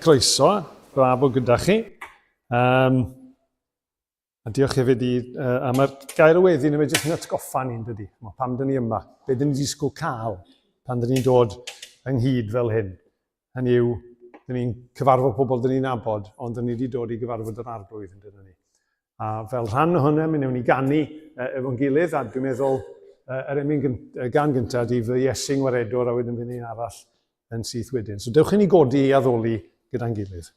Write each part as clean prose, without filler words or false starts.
Croeso, braf bod gyda chi. Um, a diolch hefyd i, uh, am yr gair o weddi yn jyst yn atgoffa ni'n dydy. Mae pam dyn ni yma, be dyn ni'n disgwyl cael pan dyn ni'n dod ynghyd fel hyn. Hynny yw, dyn ni'n cyfarfod pobl dyn ni'n nabod, ond dyn ni wedi dod i gyfarfod yr arglwydd yn dyn ni. A fel rhan o hynny, mi wnawn ni ganu efo'n gilydd, a dwi'n meddwl yr emyn gan gyntaf ydy fy Iesu'n Waredwr, a wedyn fydd un arall yn syth wedyn. So dewch i ni godi i addoli gyda'n gilydd.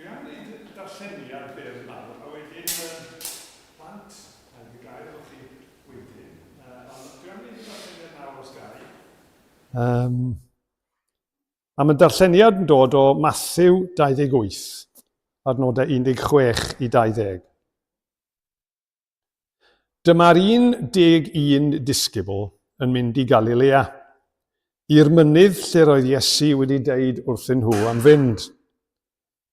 Dwi am wneud darlleniad byr nawr, a wedyn uh, plant, a i gael efo chi wedyn. Uh, ond dwi am wneud darlleniad nawr os gai. Um, a mae darlleniad yn dod o Matthew 28, adnodau 16 i 20. Dyma'r 11 disgybl yn mynd i Galilea, i'r mynydd lle roedd Iesu wedi deud wrthyn nhw am fynd.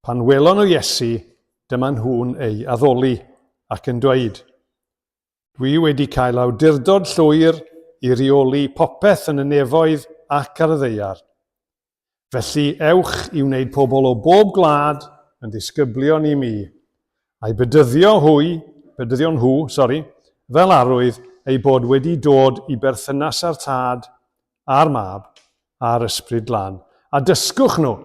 Pan welon nhw Iesu, dyma nhw'n ei addoli ac yn dweud, Dwi wedi cael awdurdod llwyr i reoli popeth yn y nefoedd ac ar y ddaear. Felly, ewch i wneud pobl o bob gwlad yn ddisgyblion i mi, a'u bedyddio hwy, bedyddio nhw, sori, fel arwydd eu bod wedi dod i berthynas â'r Tad, a'r Mab, a'r Ysbryd Glân, a dysgwch nhw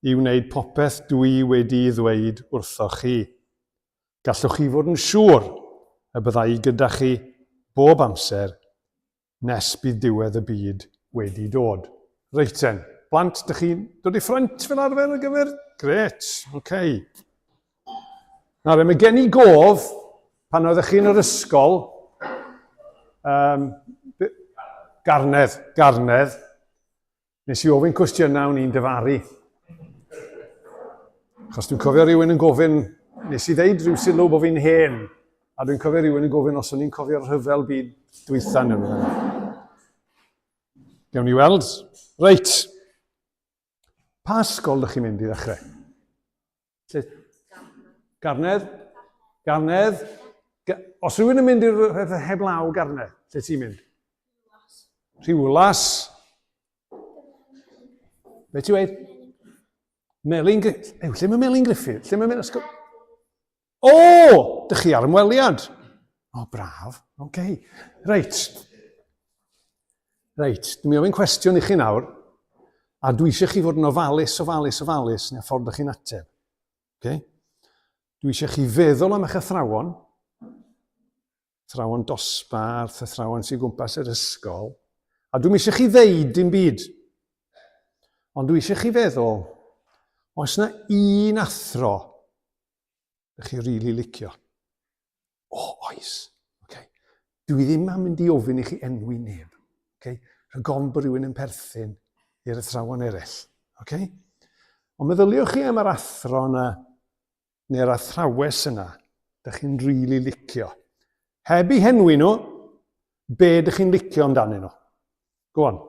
i wneud popeth dwi wedi'i ddweud wrthoch chi. Gallwch chi fod yn siŵr y bydda i gyda chi bob amser nes bydd diwedd y byd wedi dod. Reit ten, blant, dych chi'n dod i ffrynt fel arfer ar gyfer? Gret, oce. Okay. Nawr, mae gen i gof pan oeddech chi'n yr ysgol, um, garnedd, garnedd, Nes i ofyn cwestiynau o'n i'n dyfaru. Achos dwi'n cofio rhywun yn gofyn, nes i ddeud rhyw sylw bod fi'n hen, a dwi'n cofio rhywun yn gofyn os o'n i'n cofio'r rhyfel byd dwytha neu rhywbeth. Gawn ni weld. Reit. Pa ysgol ydych chi'n mynd i ddechrau? Lle? Garnedd? Garnedd? Os rhywun yn mynd i'r pethau heb law Garnedd, lle ti'n mynd? Rhiwlas. Be ti'n dweud? Melin Griffith. Ew, lle mae Melin Griffith? Lle mae Melin Ysgol? O! Dych chi ar ymweliad. O, braf. Oce. Okay. Reit. Reit, dwi'n mynd i ofyn cwestiwn i chi nawr, a dwi eisiau chi fod yn ofalus, ofalus, ofalus, neu ffordd ydych chi'n ateb. Okay? Dwi eisiau chi feddwl am eich athrawon, athrawon dosbarth, athrawon sy'n gwmpas yr ysgol, a dwi'n eisiau chi ddeud dim byd. Ond dwi eisiau chi feddwl, oes yna un athro ydych chi rili really licio? O, oes. Okay. Dwi ddim am mynd i ofyn i chi enwi neb. Okay? Rhag ofn bod rhywun yn perthyn i'r athrawon eraill. Okay? Ond meddyliwch chi am yr athro yna, neu'r athrawes yna, ydych chi'n rili really licio. Heb i henwi nhw, be ydych chi'n licio amdanyn nhw? Go on.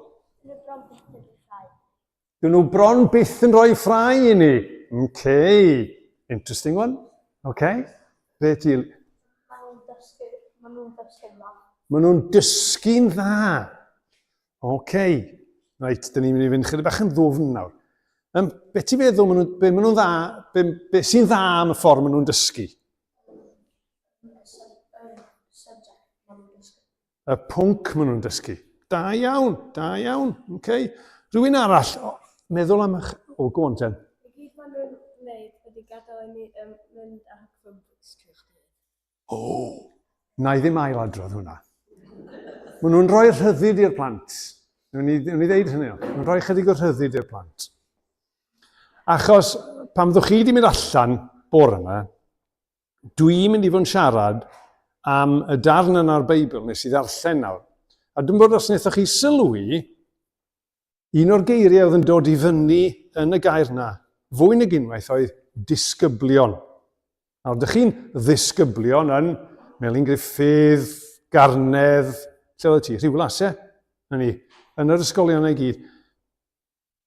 Dyn nhw bron byth yn rhoi ffrau i ni. Okay. Interesting one. Okay. Be ti... Maen nhw'n dysgu, maen nhw'n dysgu'n dda. Maen nhw'n dysgu'n dda. Okay. Reit, dyn ni'n mynd i fynd chydig bach yn ddwfn nawr. Um, be ti'n feddwl, maen nhw, be maen nhw'n dda, be, be sy'n dda am y ffordd maen nhw'n dysgu? Y pwnc maen nhw'n dysgu. Da iawn, da iawn. Okay. Rhywun arall, o, meddwl am eich... O, go on ten. I gyd maen nhw'n gwneud ydy gadael i ni um, mynd ar Chromebooks trwy'ch dydd. O, na i ddim ailadrodd hwnna. Maen nhw'n rhoi rhyddid i'r plant. Wnawn ni, wnawn ni ddeud hynny. Maen nhw'n rhoi chydig o rhyddid i'r plant. Achos pan fyddwch chi wedi mynd allan bore yma, Dwi'n mynd i fod yn siarad am y darn yna o'r Beibl nes i ddarllen nawr. A dwi'n bod os wnaethoch chi sylwi, un o'r geiriau oedd yn dod i fyny yn y gair yna, fwy nag unwaith, oedd disgyblion. Nawr, dych chi'n ddisgyblion yn Melin Gruffydd, Garnedd, lle oedd ti? Rhiwlas, ie? Na ni, yn yr ysgolion ei gyd.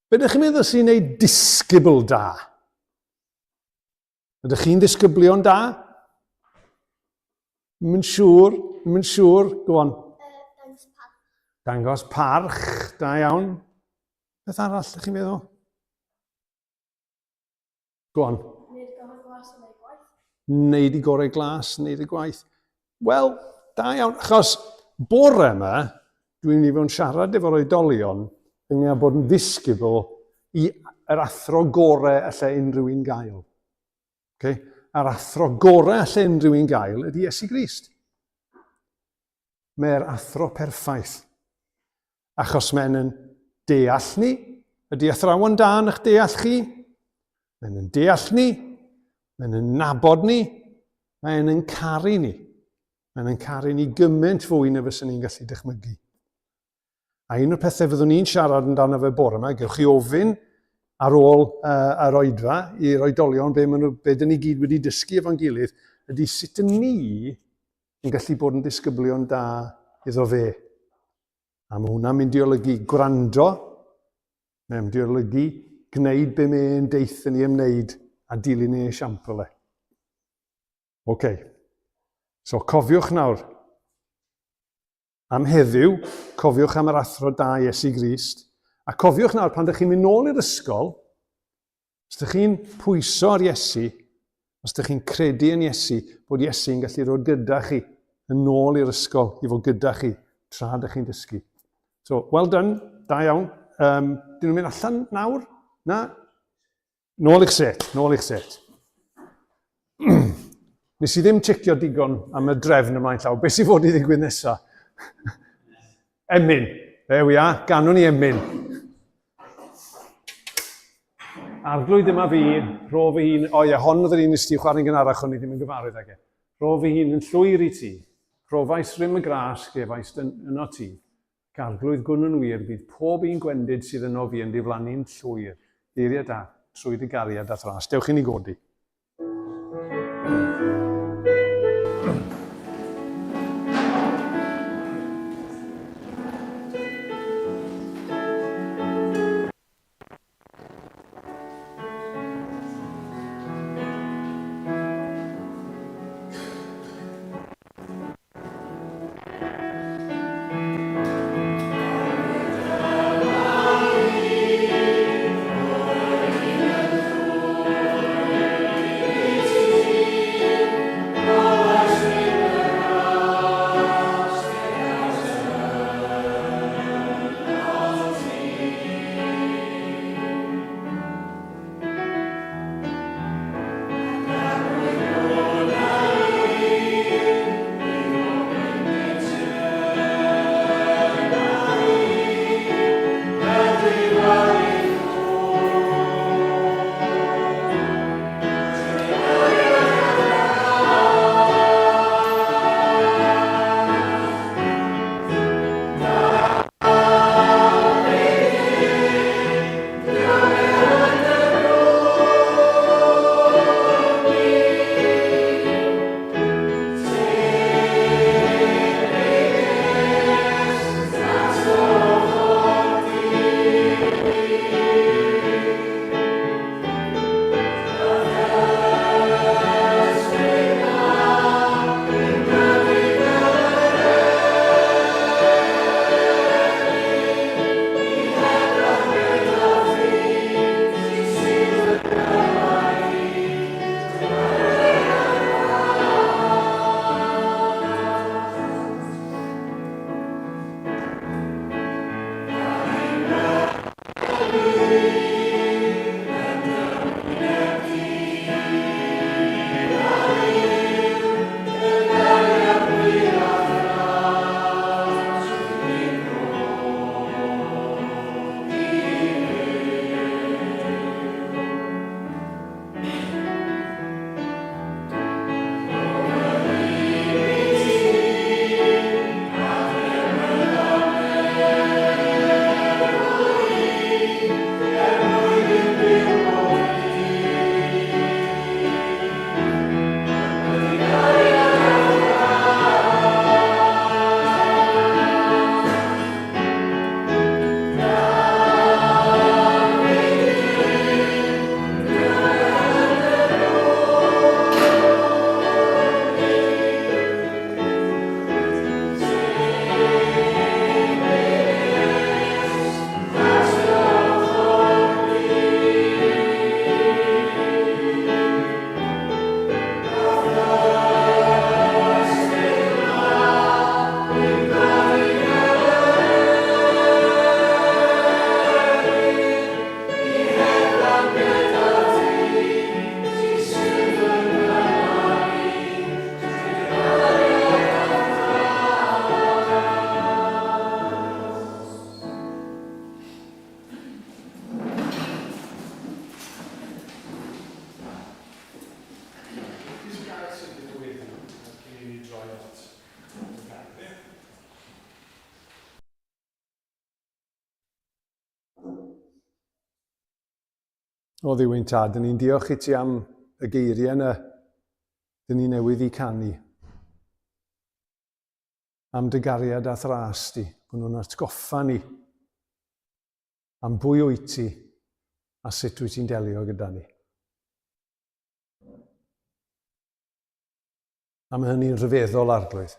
Be ydych chi'n meddwl sy'n gwneud disgybl da? Ydych chi'n ddisgyblion da? Ddim yn siŵr, ddim yn siŵr. Go on. Dangos parch. Dangos parch, da iawn. Beth arall ydych chi'n meddwl? Go on. Wneud gorau glas yn ei gwaith. Wneud i gorau glas, wneud y gwaith. Wel, da iawn, achos bore yma, dwi'n mynd i fod yn siarad efo'r oedolion ynglyn â bod yn ddisgybl i yr athro gore allai unrhyw un gael. Okay? A'r athro gore allai unrhyw un gael ydy Iesu Grist. Mae'r athro perffaith. Achos mae'n yn deall ni. Ydy athrawon da yn eich deall chi? Mae'n yn deall ni. Mae'n yn nabod ni, mae'n yn caru ni. Mae'n yn caru ni gymaint fwy na fyswn ni'n gallu dychmygu. A un o'r pethau fyddwn ni'n siarad amdano fe bore yma, gewch chi ofyn ar ôl yr oedfa i'r oedolion be, maen nhw, be dyn ni gyd wedi dysgu efo'n gilydd, ydy sut yn ni yn gallu bod yn ddisgyblion da iddo fe. A mae hwnna'n mynd i olygu gwrando, mae'n mynd i olygu gwneud be mae'n deith yn ei ymwneud a dilyn ei esiampl e. Oce. Okay. So cofiwch nawr, Am heddiw, cofiwch am yr athro da Iesu Grist, a cofiwch nawr pan ydych chi'n mynd nôl i'r ysgol, os ydych chi'n pwyso ar Iesu, os ydych chi'n credu yn Iesu, bod Iesu'n gallu dod gyda chi yn ôl i'r ysgol i fod gyda chi tra ydych chi'n dysgu. So, well done, da iawn. Dyn nhw'n mynd allan nawr? Na? Nôl i'ch set, nôl i'ch set. Nes i ddim checio digon am y drefn ymlaen llaw. Beth sy'n fod i ddigwydd nesa? Emyn. There we are. Ganwn ni emyn. Arglwydd yma fi, rho fy hun... O ie, hon oedd yr un nes ti chwarae'n gynharach, o'n i ddim yn gyfarwydd ag e. Rho fy hun yn llwyr i ti. Profais rym y gras, gefais yno ti. Ac Arglwydd gwn yn wir, bydd pob un gwendid sydd ynof fi yn diflannu'n llwyr. Geiriau da, trwy dy gariad a'th ras. Dewch i ni godi. O Dduw ein Tad, dyn ni'n diolch i ti am y geiriau yna dyn ni newydd i canu. Am dy gariad a thras di, bod nhw'n atgoffa ni am bwy wyt ti a sut wyt ti'n delio gyda ni. A mae hynny'n rhyfeddol, Arglwydd.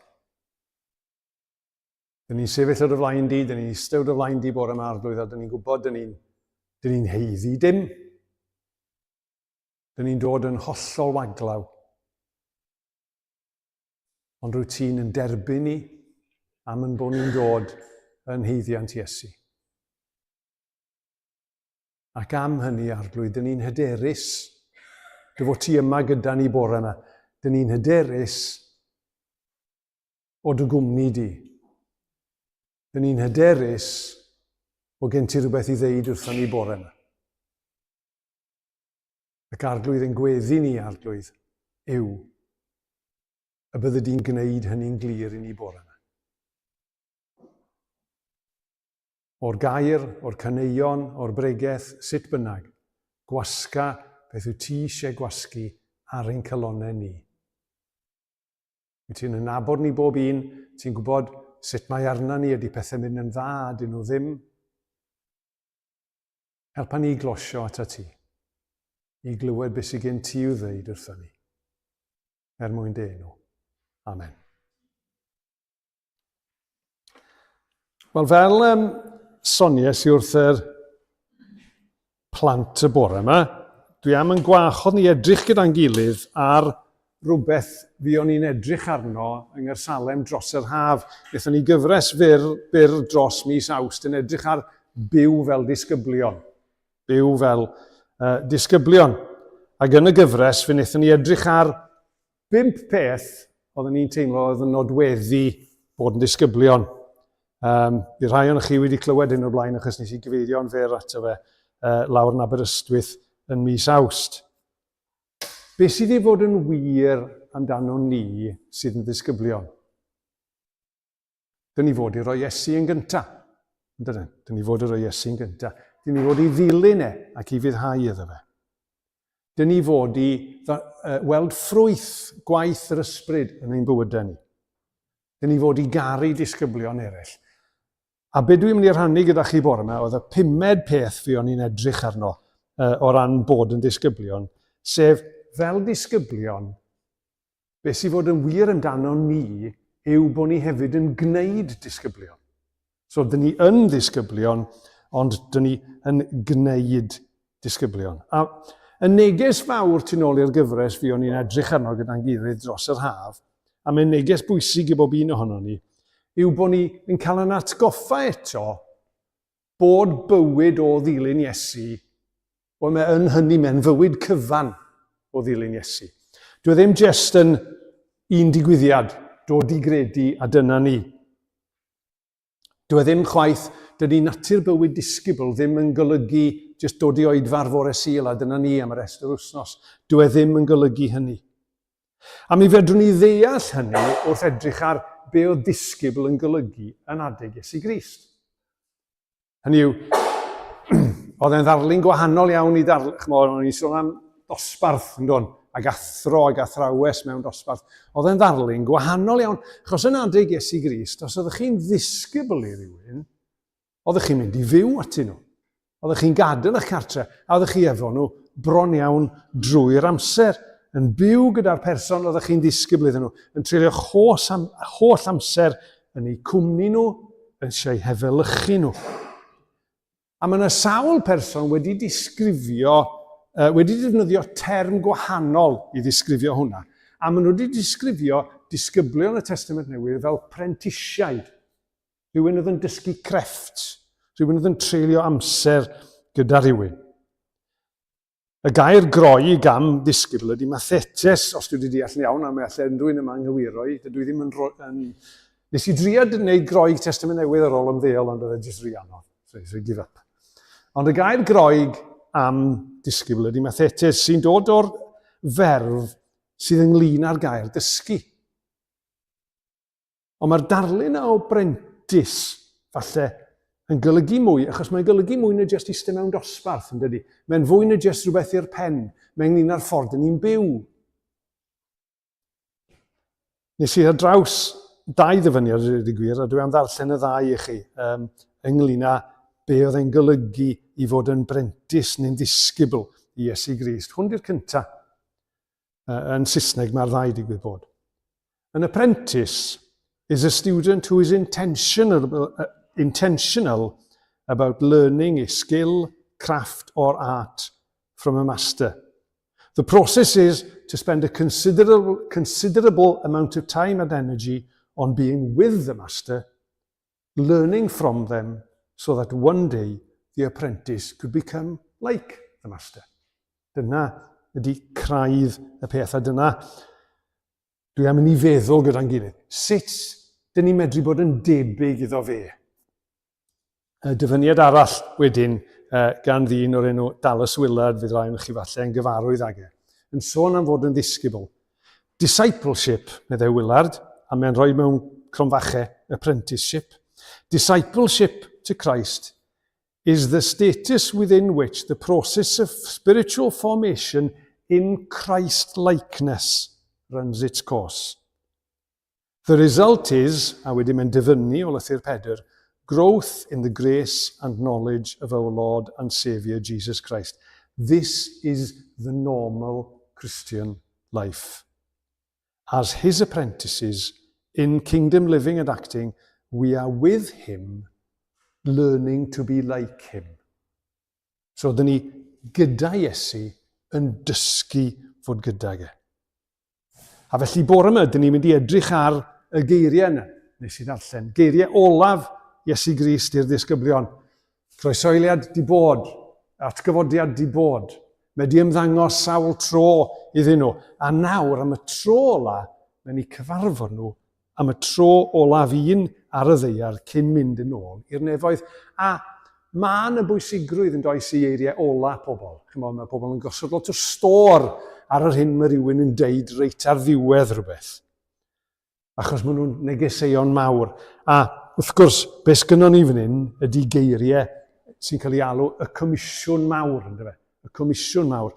Dyn ni'n sefyll ar dy flaen di, dyn ni'n eistedd ar dy flaen di bore yma, Arglwydd, a dyn ni'n gwybod dyn ni'n dyn ni'n heiddi dim. Dyn ni'n dod yn hollol waglaw. Ond rwy ti'n yn derbyn ni am yn bod ni'n dod yn heiddiant Iesu. Ac am hynny, Arglwydd, dyn ni'n hyderus dy fod ti yma gyda ni bore yma. Dyn ni'n hyderus o dy gwmni di. Dyn ni'n hyderus bod gen ti rhywbeth i ddeud wrthon ni bore yma. Ac Arglwydd yn gweddi ni, Arglwydd, yw y bydde di'n gwneud hynny'n glir i ni bore yma. O'r gair, o'r caneuon, o'r bregeth, sut bynnag, gwasga beth wyt ti eisiau gwasgu ar ein calonnau ni. Wyt ti'n nabod ni bob un, ti'n gwybod sut mae arna ni, ydy pethau'n mynd yn dda, ydyn nhw ddim. Helpa ni i glosio ata ti, i glywed beth sydd gen ti i'w ddeud wrtho ni, er mwyn dy enw. Amen. Wel, fel um, sonies i wrth yr plant y bore yma, dwi am yn gwahodd ni edrych gyda'n gilydd ar rhywbeth fuon ni'n edrych arno yng Nghersalem dros yr haf. Nethon ni gyfres fyr, byr dros mis Awst yn edrych ar byw fel disgyblion. Byw fel uh, disgyblion. Ac yn y gyfres, fe wnaethon ni edrych ar Bump peth oedden ni'n teimlo oedd yn nodweddu bod yn ddisgyblion. Um, bydd rhai o'n chi wedi clywed hyn o'r blaen achos nes i gyfeirio'n fer ato fe uh, lawr yn Aberystwyth yn mis Awst. Be sydd i fod yn wir amdano ni sydd yn ddisgyblion? Dyn ni fod i roi Iesu yn gyntaf. Dyn ni fod i roi Iesu yn gyntaf. Dyn ni fod i ddilyn e ac i fuddhau iddo fe. Dyn ni fod i weld ffrwyth gwaith yr ysbryd yn ein bywydau ni. Dyn ni fod i garu disgyblion eraill. A be dwi'n mynd i rhannu gyda chi bore yma oedd y pumed peth fi o'n i'n edrych arno uh, o ran bod yn disgyblion, sef fel disgyblion, Be sy'n fod yn wir amdano ni yw bod ni hefyd yn gwneud disgyblion. So, dyn ni yn ddisgyblion, ond dyn ni yn gwneud disgyblion. A y neges fawr tu nôl i'r gyfres fi o'n i'n edrych arno gyda'n gilydd dros yr haf, a mae'n neges bwysig i bob un ohono ni, yw bod ni yn cael yn atgoffa eto bod bywyd o ddilyn Iesu, wel mae yn hynny, mae'n fywyd cyfan o ddilyn Iesu. Dwi e ddim jest yn un digwyddiad, dod i gredu a dyna ni. Dwi e ddim chwaith, dydy natur bywyd disgybl ddim yn golygu jyst dod i oedfa'r fore Sul a dyna ni am y rest o'r wythnos. Dwi e ddim yn golygu hynny. A mi fedrwn ni ddeall hynny wrth edrych ar be oedd disgybl yn golygu yn adeg Iesu Grist. Hynny yw, oedd e'n ddarlun gwahanol iawn i darlun, chymod, o'n i'n sôn am dosbarth, yn don, ag athro ag athrawes mewn dosbarth. Oedd e'n ddarlun gwahanol iawn, achos yn adeg Iesu Grist, os oeddech chi'n ddisgybl i rywun, Oeddech chi'n mynd i fyw atyn nhw. Oeddech chi'n gadael eich cartre a oeddech chi efo nhw bron iawn drwy'r amser, yn byw gyda'r person oeddech chi'n ddisgybl iddyn nhw, yn treulio'ch holl, am, holl amser yn eu cwmni nhw, yn eisiau hefelychu nhw. A mae yna sawl person wedi disgrifio, uh, wedi defnyddio term gwahanol i ddisgrifio hwnna. A maen nhw wedi disgrifio disgyblion y Testament Newydd fel prentisiaid. Rhywun oedd yn dysgu crefft, rhywun oedd yn treulio amser gyda rhywun. Y gair Groeg am ddisgybl ydy mathetes, os dwi wedi deall yn iawn, a mae allai unrhyw un yma nghywiro i, dydw i ddim yn... yn... Nes i drio gwneud Groeg Testament Newydd ar ôl ymddeol, ond oedd e jyst rhy anodd. So, so give up. Ond y gair Groeg am disgybl ydy mathetes, sy'n dod o'r ferf sydd ynglyn â'r gair dysgu. Ond mae'r darlun o brentis, falle, Yn golygu mwy, achos mae'n golygu mwy na jyst eistedd mewn dosbarth, yn dydy? Mae'n fwy na jyst rhywbeth i'r pen. Mae'n ynglyn â'r ffordd dyn ni'n byw. Nes i ar draws dau ddyfyniad, i ddweud y gwir, a dwi am ddarllen y ddau i chi, um, ynglyn â be oedd e'n golygu i fod yn brentis neu'n ddisgybl i Iesu Grist. Hwn di'r cyntaf. Uh, yn Saesneg mae'r ddau digwydd bod. An apprentice is a student who is intentional, uh, intentional about learning a skill, craft or art from a master. The process is to spend a considerable, considerable amount of time and energy on being with the master, learning from them so that one day the apprentice could become like the master. Dyna ydy craidd y peth, a dyna dwi am i ni feddwl gyda'n gilydd. Sut dyn ni'n medru bod yn debyg iddo fe? Y dyfyniad arall wedyn gan ddyn o'r enw Dallas Willard, fydd rai o'n chi falle yn gyfarwydd ag e, yn sôn am fod yn ddisgybl. Discipleship, meddai Willard, a mae'n rhoi mewn cromfache apprenticeship. Discipleship to Christ is the status within which the process of spiritual formation in Christ-likeness runs its course. The result is, a wedyn mae'n dyfynnu o lythyr Pedr, growth in the grace and knowledge of our Lord and Saviour Jesus Christ. This is the normal Christian life. As his apprentices in kingdom living and acting, we are with him, learning to be like him. So, dyn ni gyda Iesu yn dysgu fod gydag e. A felly bore yma, dyn ni'n mynd i edrych ar y geiriau yna, nes i ddarllen. Geiriau olaf Iesu Grist i'r ddisgyblion. Croesoeliad di bod, atgyfodiad di bod. Mae di ymddangos sawl tro iddyn nhw. A nawr, am y tro ola, mae'n eu cyfarfod nhw am y tro olaf un ar y ddaear cyn mynd yn ôl i'r nefoedd. A mae yna bwysigrwydd yn does i eiriau ola pobl. Chymod, mae pobl yn gosod lot o stôr ar yr hyn mae rhywun yn deud reit ar ddiwedd rhywbeth. Achos maen nhw'n negeseuon mawr. A wrth gwrs, beth sgynnon ni fan hyn ydy geiriau sy'n cael ei alw y comisiwn mawr, ynddo fe? Y comisiwn mawr.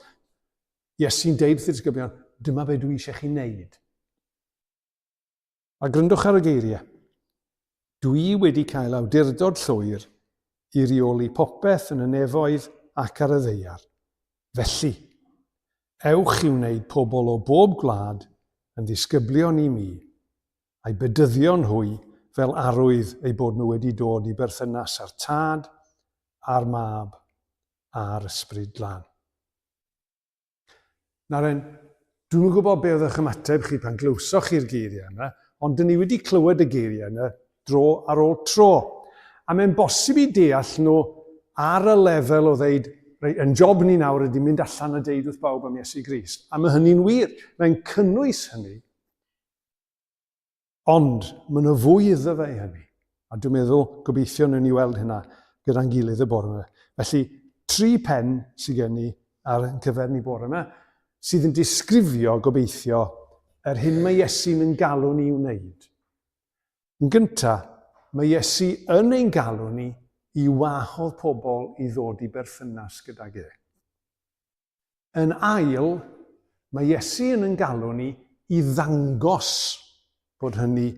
Iesu'n deud wrth y disgyblion, dyma be dwi eisiau chi wneud. A gryndwch ar y geiriau. Dwi wedi cael awdurdod llwyr i reoli popeth yn y nefoedd ac ar y ddaear. Felly, ewch i wneud pobl o bob gwlad yn ddisgyblion i mi, a'i bedyddion hwy fel arwydd eu bod nhw wedi dod i berthynas â'r Tad, a'r Mab, a'r Ysbryd Glân. Naren, dwi'm yn gwybod be oedd eich ymateb chi pan glywsoch chi'r geiriau yna, ond dyn ni wedi clywed y geiriau yna dro ar ôl tro. A mae'n bosib i deall nhw ar y lefel o ddeud, reit, yn job ni nawr ydy mynd allan a deud wrth bawb am Iesu Grist. A mae hynny'n wir. Mae'n cynnwys hynny. Ond, mae yna fwy iddo fe i hynny. A dwi'n meddwl, gobeithio wnawn ni weld hynna gyda'n gilydd y bore yma. Felly, tri pen sydd gen i ar ein cyfer ni bore yma, sydd yn disgrifio, gobeithio, yr hyn mae Iesu'n yn galw ni i wneud. Yn gyntaf, mae Iesu yn ein galw ni i wahodd pobl i ddod i berthynas gydag e. Yn ail, mae Iesu yn ein galw ni i ddangos bod hynny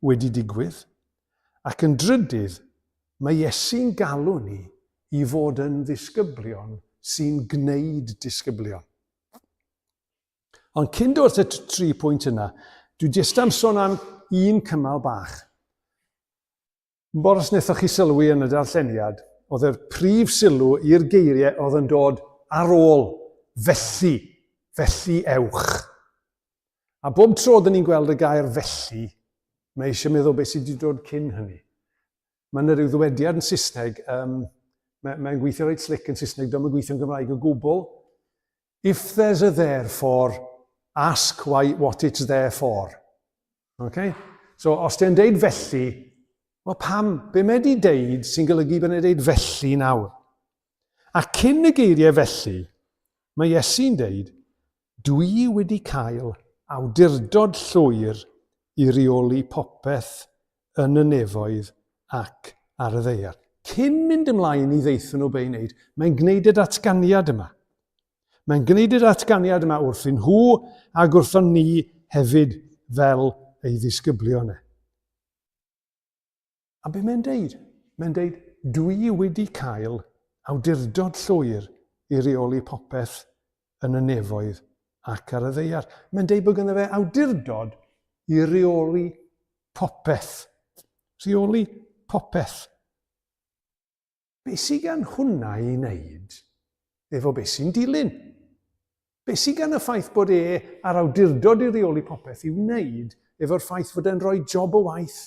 wedi digwydd. Ac yn drydydd, mae Iesu'n galw ni i fod yn ddisgyblion sy'n gwneud disgyblion. Ond cyn dod at y tri pwynt yna, dwi jyst am sôn am un cymal bach. Bore os wnaethoch chi sylwi yn y darlleniad, oedd yr prif sylw i'r geiriau oedd yn dod ar ôl felly, felly ewch. A bob tro dyn ni'n gweld y gair felly, mae eisiau meddwl beth sydd wedi dod cyn hynny. Mae yna rhyw ddywediad yn Saesneg, um, mae'n mae gweithio reit slick yn Saesneg, dwi'n gweithio'n Gymraeg o gwbl. If there's a therefore, ask why, what it's there for. Okay? So, os ti'n deud felly, wel pam? Be mae di deud sy'n golygu bod e'n deud felly nawr? A cyn y geiriau felly, mae Iesu'n deud, dwi wedi cael awdurdod llwyr i reoli popeth yn y nefoedd ac ar y ddaear. Cyn mynd ymlaen i ddeithio nhw be i wneud, mae'n gwneud y datganiad yma. Mae'n gwneud y datganiad yma wrthyn nhw ac wrthon ni hefyd fel ei ddisgyblion e. A be mae'n deud? Mae'n deud, dwi wedi cael awdurdod llwyr i reoli popeth yn y nefoedd ac ar y ddaear. Mae'n deud bod ganddo fe awdurdod i reoli popeth. Rheoli popeth. Be sydd gan hwnna i wneud efo be sy'n dilyn? Be sydd gan y ffaith bod e a'r awdurdod i reoli popeth i'w wneud efo'r ffaith fod e'n rhoi job o waith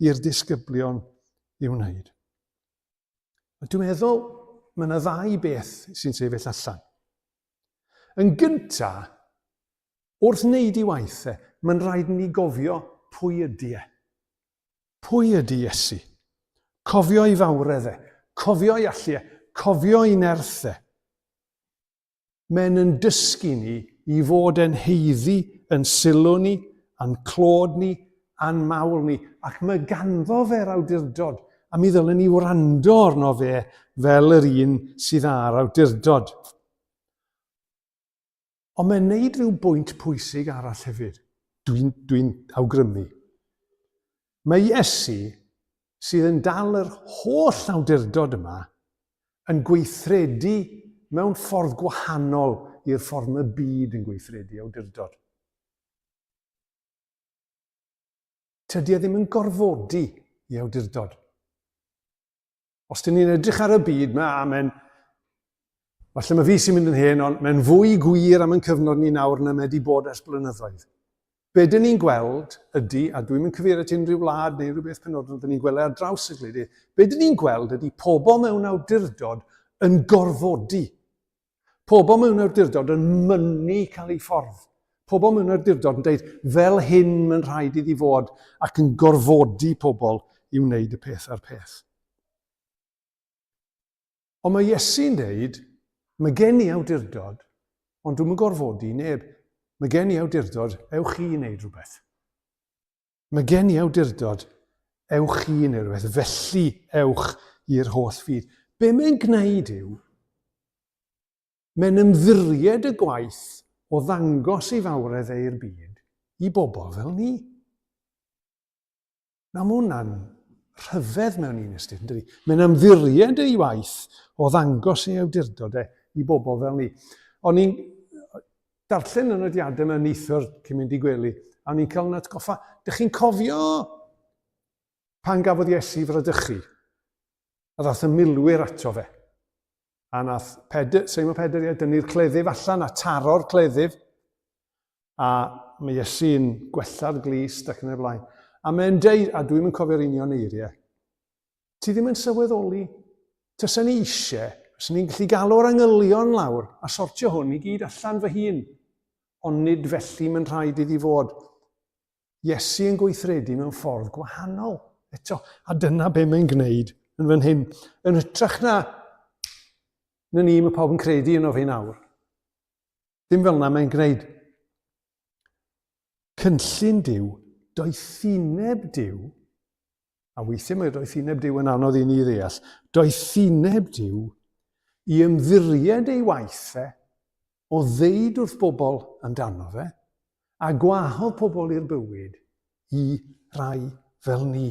i'r disgyblion i'w wneud? Dwi'n meddwl mae yna ddau beth sy'n sefyll allan. Yn gynta, wrth wneud i waith e, mae'n rhaid ni gofio pwy ydy e. Pwy ydy Iesu? Cofio ei fawredd e, cofio ei allu e, cofio ei nerth e. Mae'n yn dysgu ni i fod yn heiddi yn sylw ni, a'n clod ni, a'n mawl ni, ac mae ganddo fe'r awdurdod, a mi ddylen ni wrando arno fe fel yr un sydd â'r awdurdod. Ond mae'n neud rhyw bwynt pwysig arall hefyd, dwi'n dwi awgrymu. Mae Iesu, sydd yn dal yr holl awdurdod yma, yn gweithredu mewn ffordd gwahanol i'r ffordd mae byd yn gweithredu awdurdod. Tydy e ddim yn gorfodi i awdurdod. Os dyn ni'n edrych ar y byd yma, a mae'n... Falle mae fi sy'n mynd yn hen, ond mae'n fwy gwir am yn cyfnod ni nawr na mae wedi bod ers blynyddoedd. Be dyn ni'n gweld ydy, a dwi'n mynd cyfeirio at unrhyw wlad neu unrhyw beth penodol, dyn ni'n gweld e ar draws y gwledydd, be dyn ni'n gweld ydy pobl mewn awdurdod yn gorfodi. Pobl mewn awdurdod yn mynnu cael ei ffordd. Pobl mewn awdurdod yn dweud, fel hyn mae'n rhaid iddi fod, ac yn gorfodi pobl i wneud y peth a'r peth. Ond mae Iesu'n dweud, mae gen i awdurdod, ond dwi'n gorfodi neb. Mae gen i awdurdod, ewch chi i wneud rhywbeth. Mae gen i awdurdod, ewch chi neu rhywbeth, felly ewch i'r holl fyd. Be mae'n gwneud yw, mae'n ymddiried y gwaith o ddangos ei fawredd e i'r byd i bobl fel ni. Nawr mae hwnna'n rhyfedd mewn un ystyr, yn dydi? Mae'n ymddiried ei waith o ddangos ei awdurdod e i bobl fel ni. O'n i'n darllen y nodiadau yma neithiwr cyn mynd i gwely, a o'n i'n cael yn atgoffa, dych chi'n cofio pan gafodd Iesu fradychu? A ddath y milwyr ato fe. A nath Pedr, Seimon Pedr, ie, dynnu'r cleddyf allan a taro'r cleddyf. A mae Iesu'n gwella'r glist ac yn y blaen. A mae'n deud, a dwi'n yn cofio'r union eiriau, Ti ddim yn sylweddoli. Tysa ni eisiau, fyswn ni'n gallu galw'r angylion lawr a sortio hwn i gyd allan fy hun. Ond nid felly mae'n rhaid iddi fod. Iesu yn gweithredu mewn ffordd gwahanol eto, a dyna be mae'n gwneud yn fan hyn. Yn hytrach na, na ni, mae pawb yn credu yno fi nawr. Dim fel yna mae'n gwneud. Cynllun Duw, doethineb Duw, a weithiau mae doethineb Duw yn anodd i ni ddeall, doethineb Duw i ymddiried ei waith e, o ddeud wrth bobl amdano fe, a gwahodd pobl i'r bywyd i rai fel ni.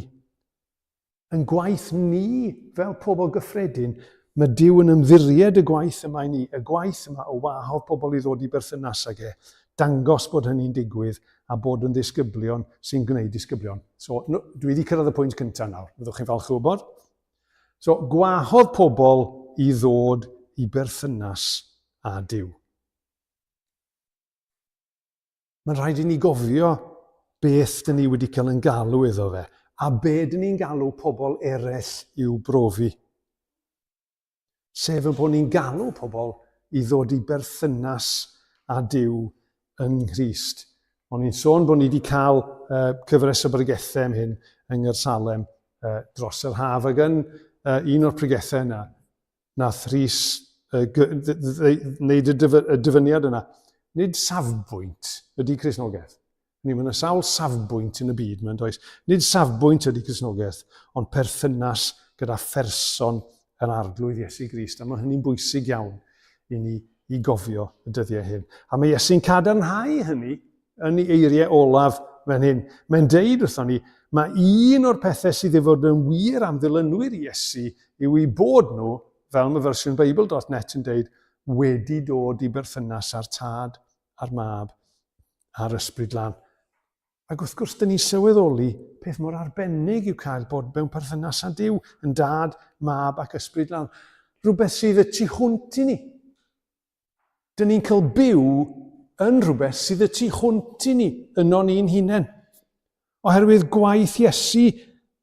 Yn gwaith ni fel pobl gyffredin, mae Duw yn ymddiried y gwaith yma i ni, y gwaith yma o wahodd pobl i ddod i berthynas ag e, dangos bod hynny'n digwydd a bod yn ddisgyblion sy'n gwneud disgyblion. So, no, dwi wedi cyrraedd y pwynt cyntaf nawr, fyddwch chi'n falch o wybod. So, gwahodd pobl i ddod i berthynas â Duw. Mae'n rhaid i ni gofio beth dyn ni wedi cael yn galw iddo fe, a be dyn ni'n galw pobl eraill i'w brofi. Sef y bod ni'n galw pobl i ddod i berthynas â Duw yng Nghrist. O'n i'n sôn bod ni wedi cael uh, cyfres o bregethau am hyn yng Nghersalem uh, dros yr haf, ac yn uh, un o'r pregethau yna, nath Rhys uh, wneud y, dyf y dyfyniad yna. Nid safbwynt ydy Cristnogaeth. Ni, mae yna sawl safbwynt yn y byd, mae'n does. Nid safbwynt ydy Cristnogaeth, ond perthynas gyda pherson yr Arglwydd Iesu Grist, a mae hynny'n bwysig iawn i ni i gofio y dyddiau hyn. A mae Iesu'n cadarnhau hynny yn ei eiriau olaf fan hyn. Mae'n deud wrthon ni, mae un o'r pethau sydd i fod yn wir am ddilynwyr Iesu yw eu bod nhw, fel mae fersiwn Beibl.net yn deud, wedi dod i berthynas â'r Tad a'r Mab a'r Ysbryd Glân. Ac wrth gwrs, dyn ni'n sylweddoli peth mor arbennig yw cael bod mewn perthynas â Duw, yn Dad, Mab ac Ysbryd Glân. Rhywbeth sydd y tu hwnt i ni. Dyn ni'n cael byw yn rhywbeth sydd y tu hwnt i ni, yno ni'n hunain. Oherwydd gwaith Iesu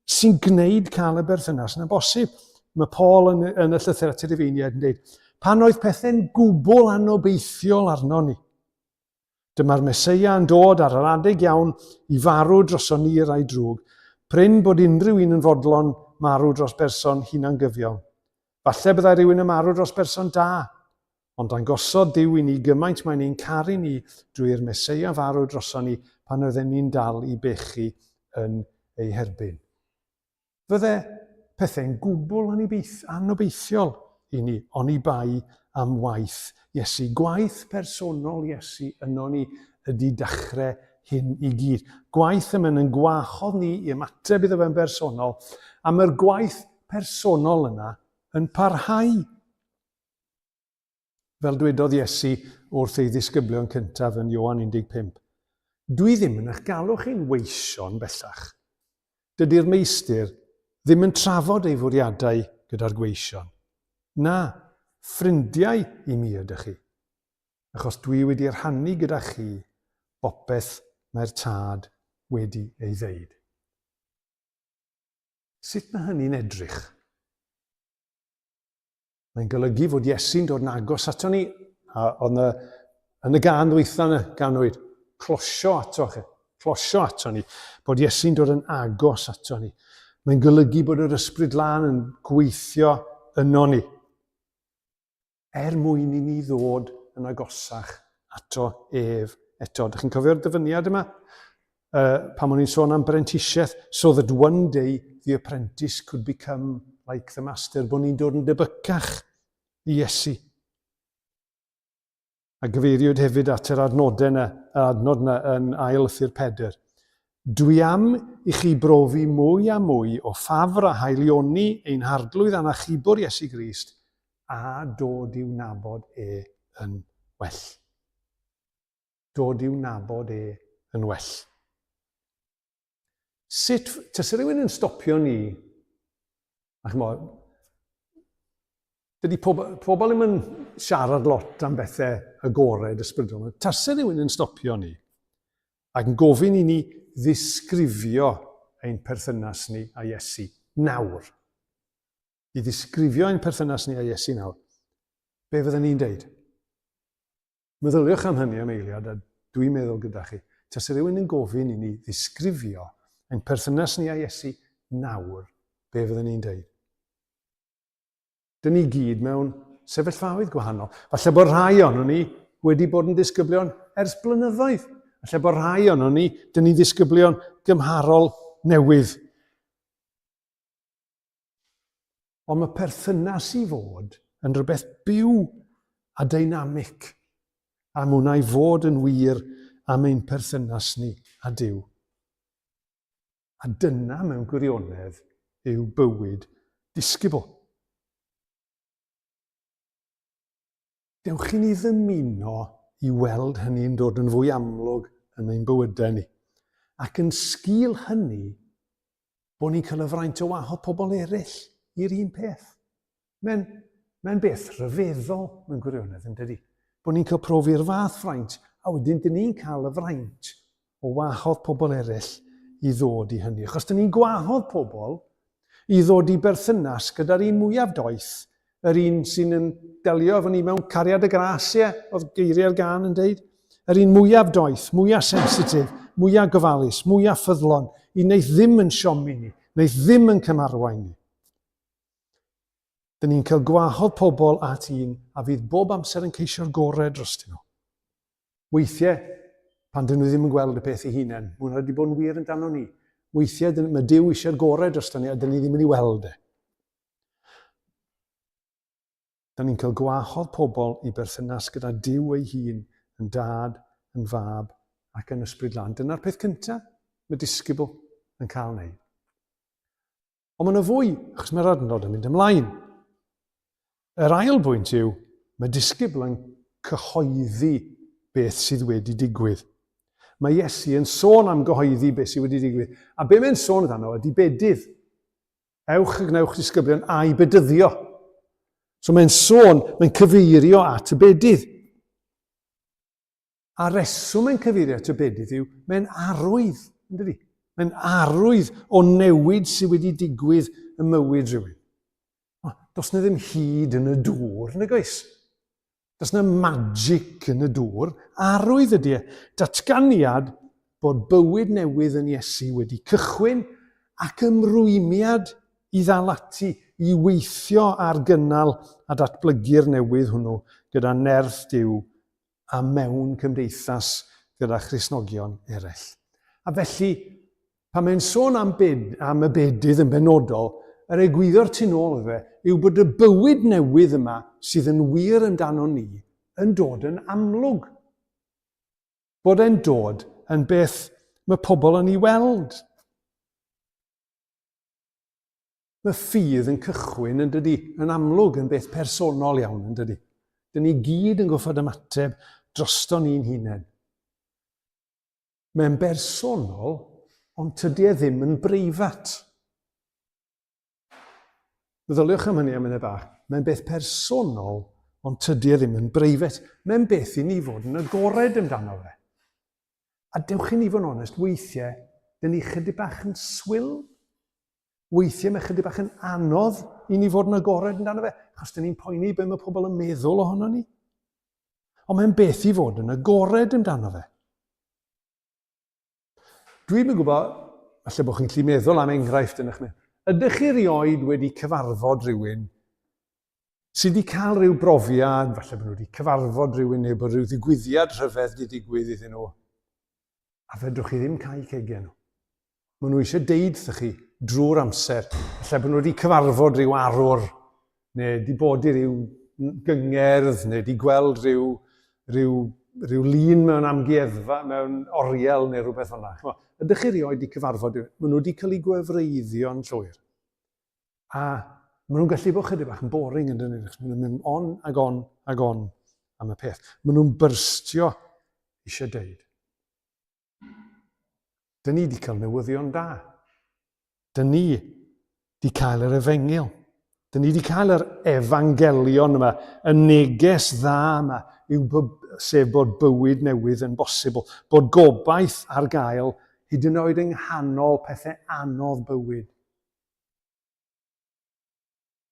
sy'n gwneud cael y berthynas yna'n bosib. Mae Paul yn, yn y llythyr at y Rufeiniaid yn dweud, pan oedd pethau'n gwbl anobeithiol arno ni, dyma'r Meseia yn dod ar yr adeg iawn i farw droso ni rai drwg. Prin bod unrhyw un yn fodlon marw dros berson hunangyfiawn. Falle byddai rhywun yn marw dros berson da, Ond dangosodd Duw i ni gymaint mae'n ein caru ni drwy i'r Meseia farw droson ni pan oedden ni'n dal i bechu yn ei herbyn. Fydde pethau'n gwbl anobeithiol i ni oni bai am waith Iesu. Gwaith personol Iesu yno ni ydy dechrau hyn i gyd. Gwaith y mae'n yn gwahodd ni i ymateb iddo fe'n bersonol, a mae'r gwaith personol yna yn parhau. Fel dwedodd Iesu wrth ei ddisgyblion cyntaf yn Ioan 15, Dwi ddim yn eich galw chi'n weision bellach. Dydy'r meistr ddim yn trafod ei fwriadau gyda'r gweision. Na, ffrindiau i mi ydych chi, achos dwi wedi rhannu gyda chi bopeth mae'r Tad wedi ei ddeud. Sut mae hynny'n edrych? Mae'n golygu fod Iesu'n dod yn agos ato ni, a oedd na, yn y gân ddwytha yna, ganwyd, closio ato chi, closio ato ni, bod Iesu'n dod yn agos ato ni. Mae'n golygu bod yr Ysbryd Lân yn gweithio yno ni, er mwyn i ni ddod yn agosach ato ef eto. Dych chi'n cofio'r dyfyniad yma? Pan o'n i'n sôn am brentisiaeth, so that one day the apprentice could become like the master, bod ni'n dod yn debycach i Iesu. A gyfeiriwyd hefyd at yr adnodau yna, yr adnod yna yn ail lythyr Pedr. Dwi am i chi brofi mwy a mwy o ffafr a haelioni ein harglwydd a'n achubwr Iesu Grist a dod i'w nabod e yn well. Dod i'w nabod e yn well. Sut, tase rhywun yn stopio ni, a chymod, dydy pobl, pobl ddim yn siarad lot am bethau agored ysbrydol. Tase rhywun yn stopio ni ac yn gofyn i ni ddisgrifio ein perthynas ni a Iesu nawr. I ddisgrifio ein perthynas ni a Iesu nawr. Be fydden ni'n deud? Meddyliwch am hynny am eiliad, a dwi'n meddwl gyda chi, tase rhywun yn gofyn i ni ddisgrifio ein perthynas ni â Iesu nawr, be fydden ni'n deud? Dyn ni gyd mewn sefyllfaoedd gwahanol. Falle bod rhai ohonon ni wedi bod yn ddisgyblion ers blynyddoedd. Falle bod rhai ohonon ni, dyn ni'n ddisgyblion gymharol newydd. Ond mae perthynas i fod yn rhywbeth byw a deinamig, a mae hwnna i fod yn wir am ein perthynas ni â Duw. A dyna mewn gwirionedd yw bywyd disgybl. Dewch i ni ddymuno i weld hynny'n dod yn fwy amlwg yn ein bywydau ni. Ac yn sgil hynny, bod ni'n cael y fraint o wahodd pobl eraill i'r un peth. Mae'n mae beth rhyfeddol mewn gwirionedd, yn dydy? Bod ni'n cael profi'r fath fraint, a wedyn dyn ni'n cael y fraint o wahodd pobl eraill i ddod i hynny. Achos dyn ni'n gwahodd pobl i ddod i berthynas gyda'r un mwyaf doeth, yr un sy'n yn delio efo ni mewn cariad y gras, ie, oedd geiriau'r gân yn deud. Yr un mwyaf doeth, mwyaf sensitif, mwyaf gofalus, mwyaf ffyddlon, un wneith ddim yn siomi ni, wneith ddim yn cymarwain ni. Dyn ni'n cael gwahodd pobl at un a fydd bob amser yn ceisio'r gorau drostyn nhw. Weithiau, pan dyn nhw ddim yn gweld y peth eu hunain, mae hwnna wedi bod yn wir amdano ni. Weithiau, mae Duw eisiau'r gorau drosto ni a dyn ni ddim yn ei weld e. Da ni'n cael gwahodd pobl i berthynas gyda Duw ei hun, yn Dad, yn Fab ac yn Ysbryd Lân. Dyna'r peth cyntaf mae disgybl yn cael wneud. Ond mae yna fwy, achos mae'r adnod yn mynd ymlaen. Yr ail bwynt yw, mae disgybl yn cyhoeddi beth sydd wedi digwydd. Mae Iesu yn sôn am gyhoeddi beth sydd wedi digwydd. A be mae'n sôn amdano ydy bedydd. Ewch a gwnewch disgyblion a'i bedyddio. So mae'n sôn, mae'n cyfeirio at y bedydd. A reswm mae'n cyfeirio at y bedydd yw, mae'n arwydd, yn dydi? Mae'n arwydd o newid sydd wedi digwydd ym mywyd rhywun. Does na ddim hyd yn y dŵr, nag oes? Does na magic yn y dŵr. Arwydd ydy e. Datganiad bod bywyd newydd yn Iesu wedi cychwyn ac ymrwymiad i ddal ati i weithio ar gynnal a datblygu'r newydd hwnnw gyda nerth Duw a mewn cymdeithas gyda Christnogion eraill. A felly, Pan mae'n sôn am, bed, am y bedydd yn benodol, yr egwyddor tu nôl iddo fe yw bod y bywyd newydd yma sydd yn wir amdano ni yn dod yn amlwg. Bod e'n dod yn beth mae pobl yn ei weld. Mae ffydd yn cychwyn yn dydy, yn amlwg yn beth personol iawn yn dydy. Dyn ni gyd yn goffod ymateb drosto ni'n hunain. Mae'n bersonol, ond tydi e ddim yn breifat. Meddyliwch am hynny am munud bach. Mae'n beth personol, ond tydi e ddim yn breifat. Mae'n beth i ni fod yn agored amdano fe. A dewch i ni fod yn onest, weithiau, dyn ni chydig bach yn swil. Weithiau mae chydig bach yn anodd i ni fod yn agored amdano fe, achos dyn ni'n poeni be mae pobl yn meddwl ohono ni. Ond mae'n beth i fod yn agored amdano fe. Dwi'm yn gwybod, falle bod chi'n gallu meddwl am enghraifft yn eich meddwl. Ydych chi erioed wedi cyfarfod rhywun sydd wedi cael rhyw brofiad, falle bod nhw wedi cyfarfod rhywun neu bod rhyw ddigwyddiad rhyfedd wedi digwydd iddyn nhw, a fedrwch chi ddim cau cegiau nhw. Maen nhw eisiau deud wrthych chi drwy'r amser, falle bod nhw wedi cyfarfod rhyw arwr, neu wedi bod i ryw gyngerdd, neu wedi gweld rhyw, rhyw, rhyw lun mewn amgueddfa, mewn oriel neu rhywbeth fel yna. Ydych chi erioed wedi cyfarfod rhywun? Maen nhw wedi cael eu gwefreiddio'n llwyr. A maen nhw'n gallu bod chydig bach yn boring yn dyn nhw, maen nhw'n mynd on ag on ag on am y peth. Maen nhw'n byrstio eisiau deud. Dyn ni wedi cael newyddion da. Dyn ni wedi cael yr efengyl. Dyn ni wedi cael yr efangelion yma, y neges dda yma, yw sef bod bywyd newydd yn bosibl, bod gobaith ar gael hyd yn oed yng nghanol pethau anodd bywyd.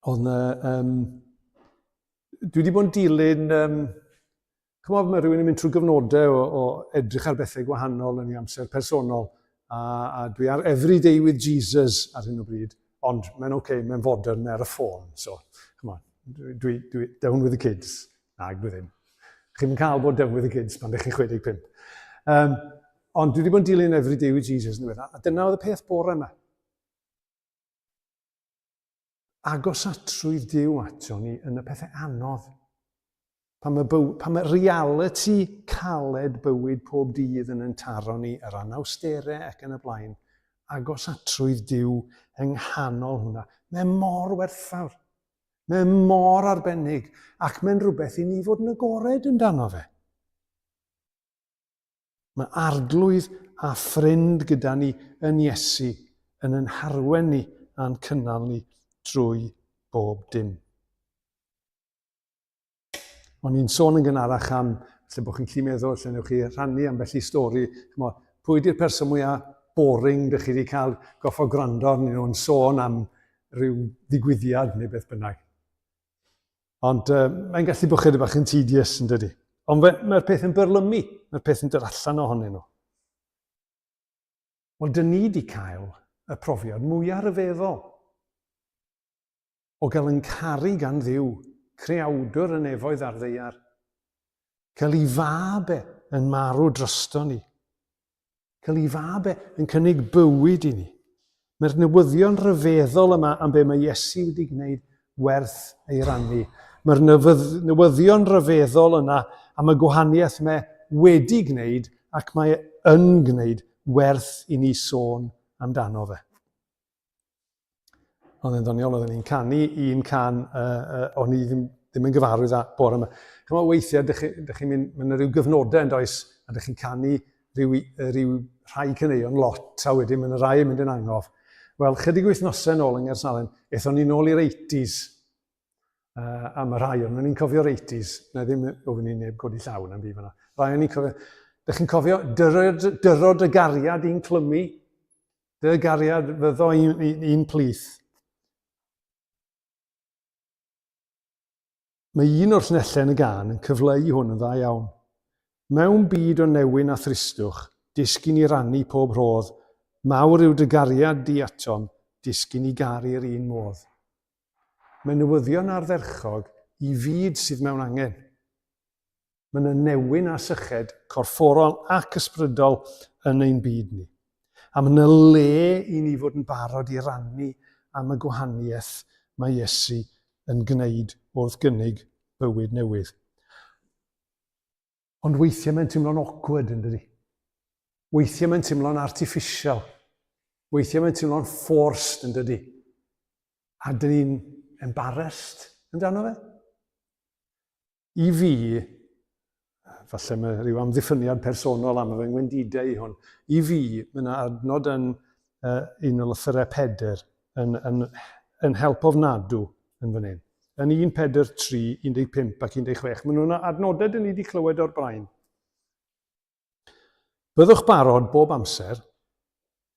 Oedd na... Um, dwi wedi bod yn dilyn... Um, chymod, mae rhywun yn mynd trwy gyfnodau o, o edrych ar bethau gwahanol yn ei amser personol. A, a dwi ar Every Day with Jesus ar hyn o bryd, ond mae'n oce, okay, mae'n fodern, mae ar y ffôn, so, come on, dwi, dwi, dwi, down with the kids. Na, dwi ddim. Chi'n cael bod down with the kids pan ydych chi'n 65. Um, ond dwi wedi bod yn dilyn Every Day with Jesus yn ddiweddar, a dyna oedd y peth bore yma. Agosatrwydd Duw ato ni yn y pethau anodd. Pan mae, byw, pan mae reality caled bywyd pob dydd yn yn taro ni, yr anawsterau ac yn y blaen, agosatrwydd Duw yng nghanol hwnna. Mae mor werthfawr. Mae mor arbennig ac mae'n rhywbeth i ni fod yn agored amdano fe. Mae Arglwydd a ffrind gyda ni yn Iesu yn yn harwen ni a'n cynnal ni drwy bob dim. O'n i'n sôn yn gynharach am, lle bod chi'n gallu meddwl, lle newch chi rhannu ambell i stori, chymod, pwy di'r person mwyaf boring dych chi wedi cael goffo gwrando arnyn nhw'n sôn am rhyw ddigwyddiad neu beth bynnag. Ond uh, mae'n gallu bod chydig bach yn tedious yn dydy. Ond mae'r peth yn byrlymu, mae'r peth yn dod allan ohonyn nhw. Wel, dyn ni wedi cael y profiad mwyaf rhyfeddol o gael yn caru gan Dduw, creawdwr y nefoedd a'r ddaear. Cael ei fab e yn marw drosto ni. Cael ei fab e yn cynnig bywyd i ni. Mae'r newyddion rhyfeddol yma am be mae Iesu wedi gwneud werth ei rannu. Mae'r newyddion rhyfeddol yna am y gwahaniaeth mae wedi gwneud ac mae yn gwneud werth i ni sôn amdano fe. Oedd e'n ddoniol, oedden ni'n canu un can uh, uh, o'n i ddim, ddim yn gyfarwydd â bore yma. Chymod, weithiau, dych chi'n chi mynd, mae'n rhyw gyfnodau yn does, a dych chi'n canu rhyw, rhyw rhai caneuon lot, a wedyn mae'n rhai yn mynd yn angof. Wel, chydig wythnosau yn ôl yng Nghaersalem, aethon ni nôl i'r 80s. Uh, a mae rhai o'n ni'n cofio'r 80s, na ddim ofyn i neb godi llaw na'n byd fanna. Rhai o'n ni'n cofio, dych chi'n cofio dyrod, dyrod y gariad i'n clymu? Dy gariad fyddo i'n, i'n plith. Mae un o'r llinellau yn y gân yn cyfleu hwn yn dda iawn. Mewn byd o newyn a thristwch, disgyn i rannu pob rhodd, mawr yw dy gariad di atom, disgyn i garu'r un modd. Mae newyddion ardderchog i fyd sydd mewn angen. Mae yna newyn a syched corfforol ac ysbrydol yn ein byd ni. A mae yna le i ni fod yn barod i rannu am y gwahaniaeth mae Iesu yn gwneud wrth gynnig bywyd newydd. Ond weithiau mae'n teimlo'n awkward, yn dydi? Weithiau mae'n teimlo'n artificial. Weithiau mae'n teimlo'n forced, yn dydi? A dyn ni'n embarrassed amdano fe. I fi, falle mae rhyw amddiffyniad personol am fy ngwendidau i hwn, i fi, mae yna adnod yn uh, un o lythyrau Pedr yn, yn, yn help ofnadw yn fan hyn. Yn 1 Pedr 3, 15 ac 16. Maen nhw'n adnodau dyn ni wedi clywed o'r blaen. Byddwch barod bob amser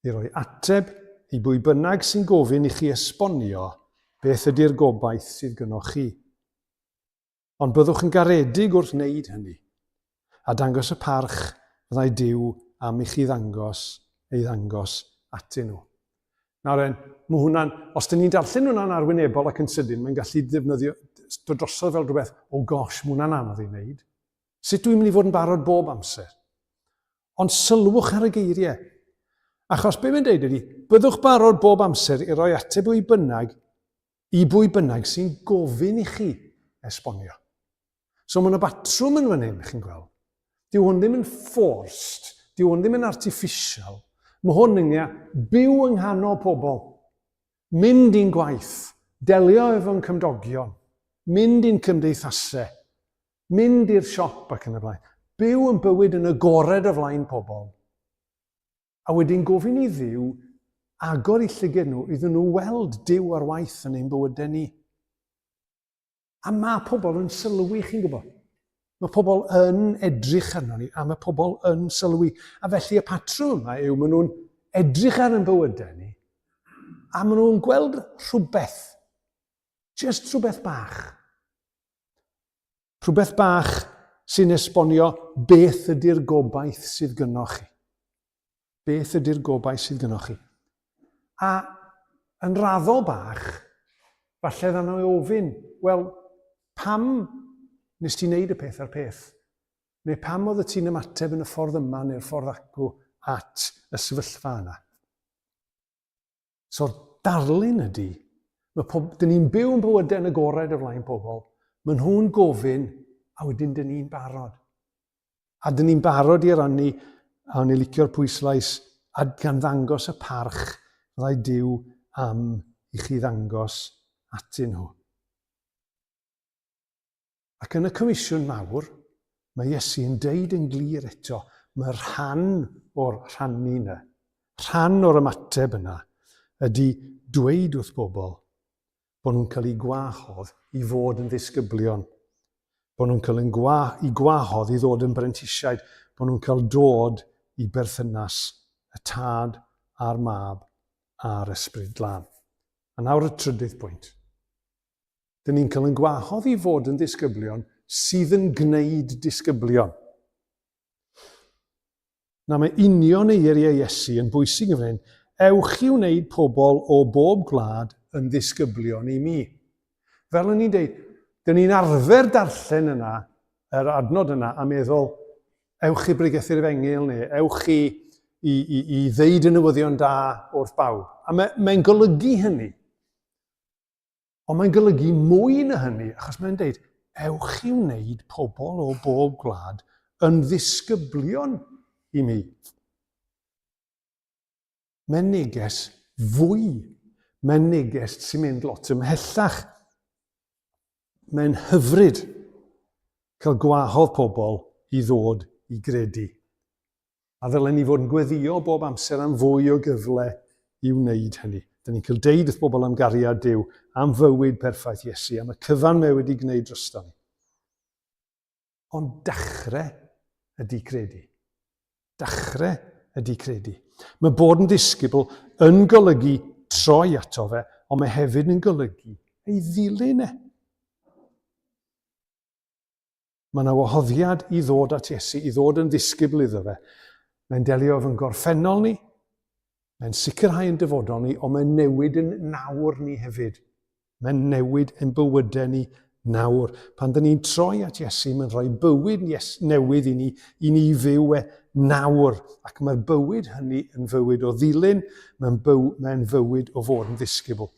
i roi ateb i bwy bynnag sy'n gofyn i chi esbonio beth ydy'r gobaith sydd gynnoch chi. Ond byddwch yn garedig wrth wneud hynny, a dangos y parch fyddai Duw am i chi ddangos ei ddangos atyn nhw. Nawr en, mae hwnna'n, os dyn ni'n darllen hwnna'n arwynebol ac yn sydyn, mae'n gallu ddefnyddio, dod drosodd fel rhywbeth, oh gosh, mae hwnna'n anodd i wneud. Sut dwi'n mynd i fod yn barod bob amser? Ond sylwch ar y geiriau. Achos be mae'n deud ydy, byddwch barod bob amser i roi ateb i bynnag, i bwy bynnag sy'n gofyn i chi esbonio. So mae yna batrwm yn fan hyn, chi'n gweld. Dyw hwn ddim yn forced, dyw hwn ddim yn artificial. Mae hwn yn byw yng nghanol pobl. Mynd i'n gwaith, delio efo'n cymdogion, mynd i'n cymdeithasau, mynd i'r siop ac yn y blaen. Byw yn bywyd yn agored o flaen pobl. A wedyn gofyn i Dduw agor eu llyged nhw iddyn nhw weld Duw ar waith yn ein bywydau ni. A mae pobl yn sylwi, chi'n gwybod. Mae pobl yn edrych arno ni, a mae pobl yn sylwi. A felly y patrwm yma yw, maen nhw'n edrych ar ein bywydau ni, a maen nhw'n gweld rhywbeth, just rhywbeth bach. Rhywbeth bach sy'n esbonio beth ydy'r gobaith sydd gynnoch chi. Beth ydy'r gobaith sydd gynnoch chi. A yn raddol bach, falle dda nhw ofyn, wel, pam nes ti wneud y peth a'r peth? Neu pam oedd y ti'n ymateb yn y ffordd yma neu'r ffordd acw at y sefyllfa yna? So'r darlun ydy, mae pob, dyn ni'n byw yn bywydau yn agored o flaen pobl, maen nhw'n gofyn, a wedyn dyn ni'n barod. A dyn ni'n barod i rannu, a o'n i licio'r pwyslais, a gan ddangos y parch fyddai Duw am i chi ddangos atyn nhw. Ac yn y Comisiwn Mawr, mae Iesu yn deud yn glir eto, mae rhan o'r rhannu yna, rhan o'r ymateb yna, ydy dweud wrth bobl bod nhw'n cael eu gwahodd i fod yn ddisgyblion, bod nhw'n cael eu gwa, i gwahodd i ddod yn brentisiaid, bod nhw'n cael dod i berthynas y Tad a'r Mab a'r Ysbryd Glân. A nawr y trydydd pwynt. Dyn ni'n cael yn gwahodd i fod yn ddisgyblion sydd yn gwneud disgyblion. Na, mae union eiriau Iesu yn bwysig yn fan hyn. Ewch i wneud pobl o bob gwlad yn ddisgyblion i mi. Fel o'n i'n deud, dyn ni'n arfer darllen yna, yr adnod yna, a meddwl, ewch i bregethu'r efengyl neu ewch i, i, i, i ddeud y newyddion da wrth bawb. A mae'n mae golygu hynny. Ond mae'n golygu mwy na hynny, achos mae'n deud, ewch i wneud pobl o bob gwlad yn ddisgyblion i mi. Mae'n neges fwy. Mae'n neges sy'n mynd lot ymhellach. Mae'n hyfryd cael gwahodd pobl i ddod i gredu. A ddylen ni fod yn gweddïo bob amser am fwy o gyfle i wneud hynny. Dyn ni'n cael deud wrth bobl am gariad Duw, am fywyd perffaith Iesu, am y cyfan mae wedi gwneud drosto ni. Ond dechrau ydy credu. Dechrau ydy credu. Mae bod yn ddisgybl yn golygu troi ato fe, ond mae hefyd yn golygu ei ddilyn e. Mae yna wahoddiad i ddod at Iesu, i ddod yn ddisgybl iddo fe. Mae'n delio efo'n gorffennol ni, mae'n sicrhau yn dyfodol ni, ond mae'n newid yn nawr ni hefyd. Mae'n newid ein bywydau ni nawr. Pan dyn ni'n troi at Iesu, mae'n rhoi bywyd newydd i ni, i ni fyw e nawr. Ac mae'r bywyd hynny yn fywyd o ddilyn, mae'n byw, mae'n fywyd o fod yn ddisgybl.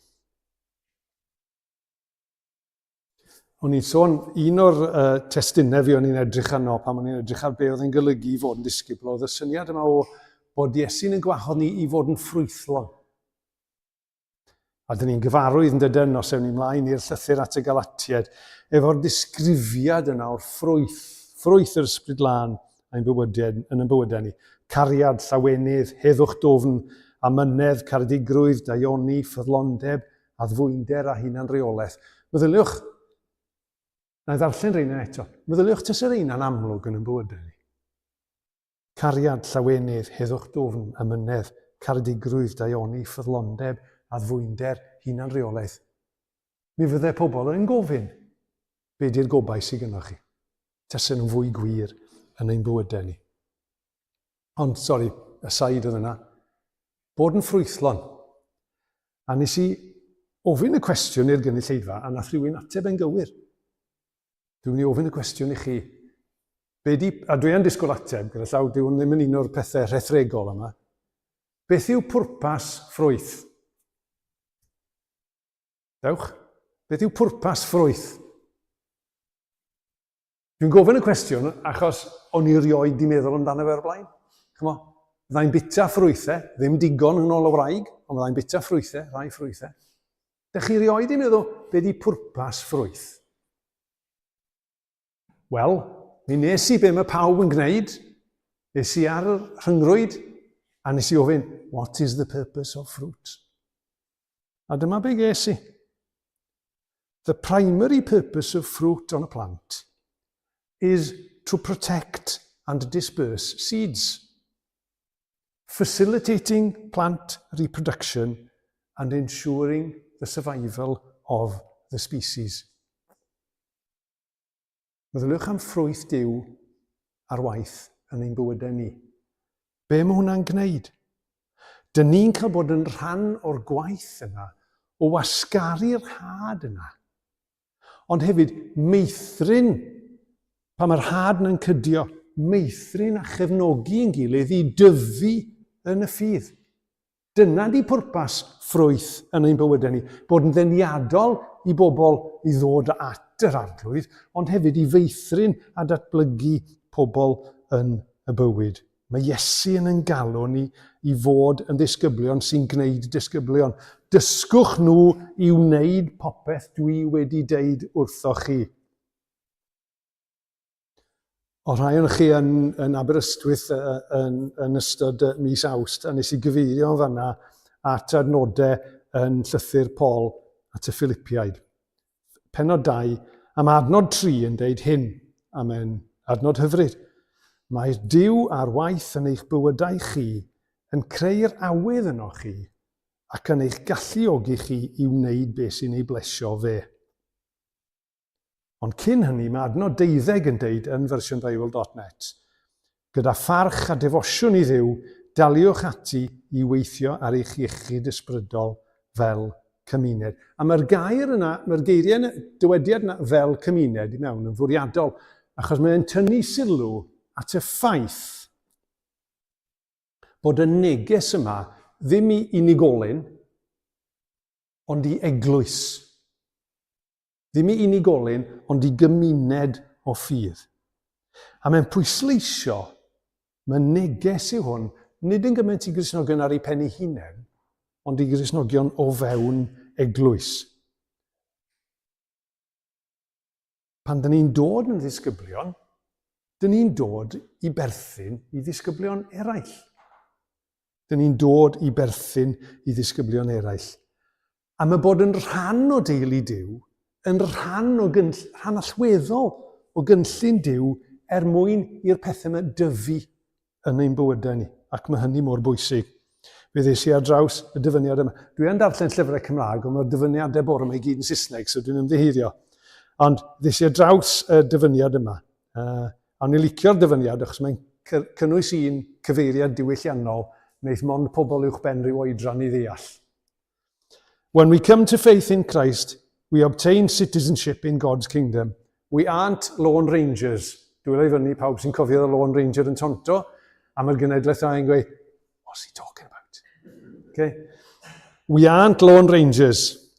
O'n i'n sôn, un o'r uh, testunau fi o'n i'n edrych arno pan o'n i'n edrych ar be oedd yn golygu i fod yn ddisgybl, oedd y syniad yma o bod Iesu'n yn gwahodd ni i fod yn ffrwythlon. A dyn ni'n gyfarwydd yn dydyn, os ewn ni mlaen i'r llythyr at y Galatiaid, efo'r disgrifiad yna o'r ffrwyth, ffrwyth yr ysbryd lân ein bywydau, yn ein bywydau ni. Cariad, llawenydd, heddwch dwfn, amynedd, caredigrwydd, daioni, ffyddlondeb, addfwynder a hunanreolaeth. Meddyliwch, na i ddarllen reina eto, meddyliwch tase reina'n amlwg yn ein bywydau ni. Cariad, llawenydd, heddwch dwfn, amynedd, caredigrwydd, daioni, ffyddlondeb, addfwynder, hunanreolaeth. Mi fydde pobl yn gofyn, be di'r gobaith sydd gynnwch chi? Tase nhw'n fwy gwir yn ein bywydau ni. Ond, sori, aside oedd yna. Bod yn ffrwythlon. A nes i ofyn y cwestiwn i'r gynulleidfa, a nath rhywun ateb e'n gywir. Dwi'n mynd i ofyn y cwestiwn i chi. Be di, a dwi yn disgwyl ateb, gyda llaw, dyw hwn ddim yn un o'r pethau rhethregol yma. Beth yw pwrpas ffrwyth? Dewch. Beth yw pwrpas ffrwyth? Dwi'n gofyn y cwestiwn achos o'n i rioed di meddwl amdano fe o'r blaen. Ch'mo, fyddai'n bita ffrwythau, ddim digon yn ôl y wraig, ond fyddai'n bita ffrwythau, rhai ffrwythau. Dych chi rioed di meddwl be di pwrpas ffrwyth? Wel, mi nes i be mae pawb yn gwneud. Es i ar y rhyngrwyd a nes i ofyn, what is the purpose of fruit? A dyma be ges i. The primary purpose of fruit on a plant is to protect and disperse seeds, facilitating plant reproduction and ensuring the survival of the species. Meddyliwch am ffrwyth Duw ar waith yn ein bywydau ni. Be mae hwnna'n gwneud? Dyn ni'n cael bod yn rhan o'r gwaith yna, o wasgaru'r had yna. Ond hefyd meithrin, pan mae'r had yna'n cydio, meithrin a chefnogi yn gilydd i dyfu yn y ffydd. Dyna di pwrpas ffrwyth yn ein bywydau ni, bod yn ddeniadol i bobl i ddod at yr Arglwydd, ond hefyd i feithrin a datblygu pobl yn y bywyd. Mae Iesu yn ein galw ni i fod yn ddisgyblion sy'n gwneud disgyblion. Dysgwch nhw i wneud popeth dwi wedi deud wrthoch chi. O rhai o'n chi yn, yn Aberystwyth yn, yn ystod mis Awst, a nes i gyfeirio yn fanna at adnodau yn llythyr Paul at y Philipiaid. Penod 2, a mae adnod 3 yn deud hyn, a mae'n adnod hyfryd. Mae'r Duw ar waith yn eich bywydau chi yn creu'r awydd yno chi ac yn eich galluogi chi i wneud beth sy'n ei blesio fe. Ond cyn hynny, mae adnod deuddeg yn deud yn fersiwn Bible.net, Gyda pharch a defosiwn i Dduw, daliwch ati i weithio ar eich iechyd ysbrydol fel cymuned. A mae'r gair yna, mae'r geiriau yna, dywediad yna fel cymuned i mewn yn fwriadol, achos mae'n tynnu sylw at y ffaith bod y neges yma ddim i unigolyn, ond i eglwys. Ddim i unigolyn, ond i gymuned o ffydd. A mae'n pwysleisio, mae neges yw hwn, nid yn gymaint i Gristnogion ar eu pen eu hunain, ond i Gristnogion o fewn eglwys. Pan dyn ni'n dod yn ddisgyblion, dyn ni'n dod i berthyn i ddisgyblion eraill. Dyn ni'n dod i berthyn i ddisgyblion eraill. A mae bod yn rhan o deulu Duw yn rhan, o gynll, rhan allweddol o gynllun Duw er mwyn i'r pethau yma dyfu yn ein bywydau ni, ac mae hynny mor bwysig. Fe ddes i ar draws y dyfyniad yma. Dwi yn darllen llyfrau Cymraeg, ond mae'r dyfyniadau bore yma i gyd yn Saesneg, so dwi'n ymddiheurio. Ond ddes i ar draws y dyfyniad yma. Uh, a o'n i'n licio'r dyfyniad, achos mae'n cynnwys un cyfeiriad diwylliannol wneith mond pobl uwch ben rhyw oedran i ddeall. When we come to faith in Christ, we obtain citizenship in God's kingdom. We aren't lone rangers. Dwylo i fyny pawb sy'n cofio The Lone Ranger yn Tonto, a mae'r genedlaeth yna yn gweud, what's he talking about? Okay? We aren't lone rangers.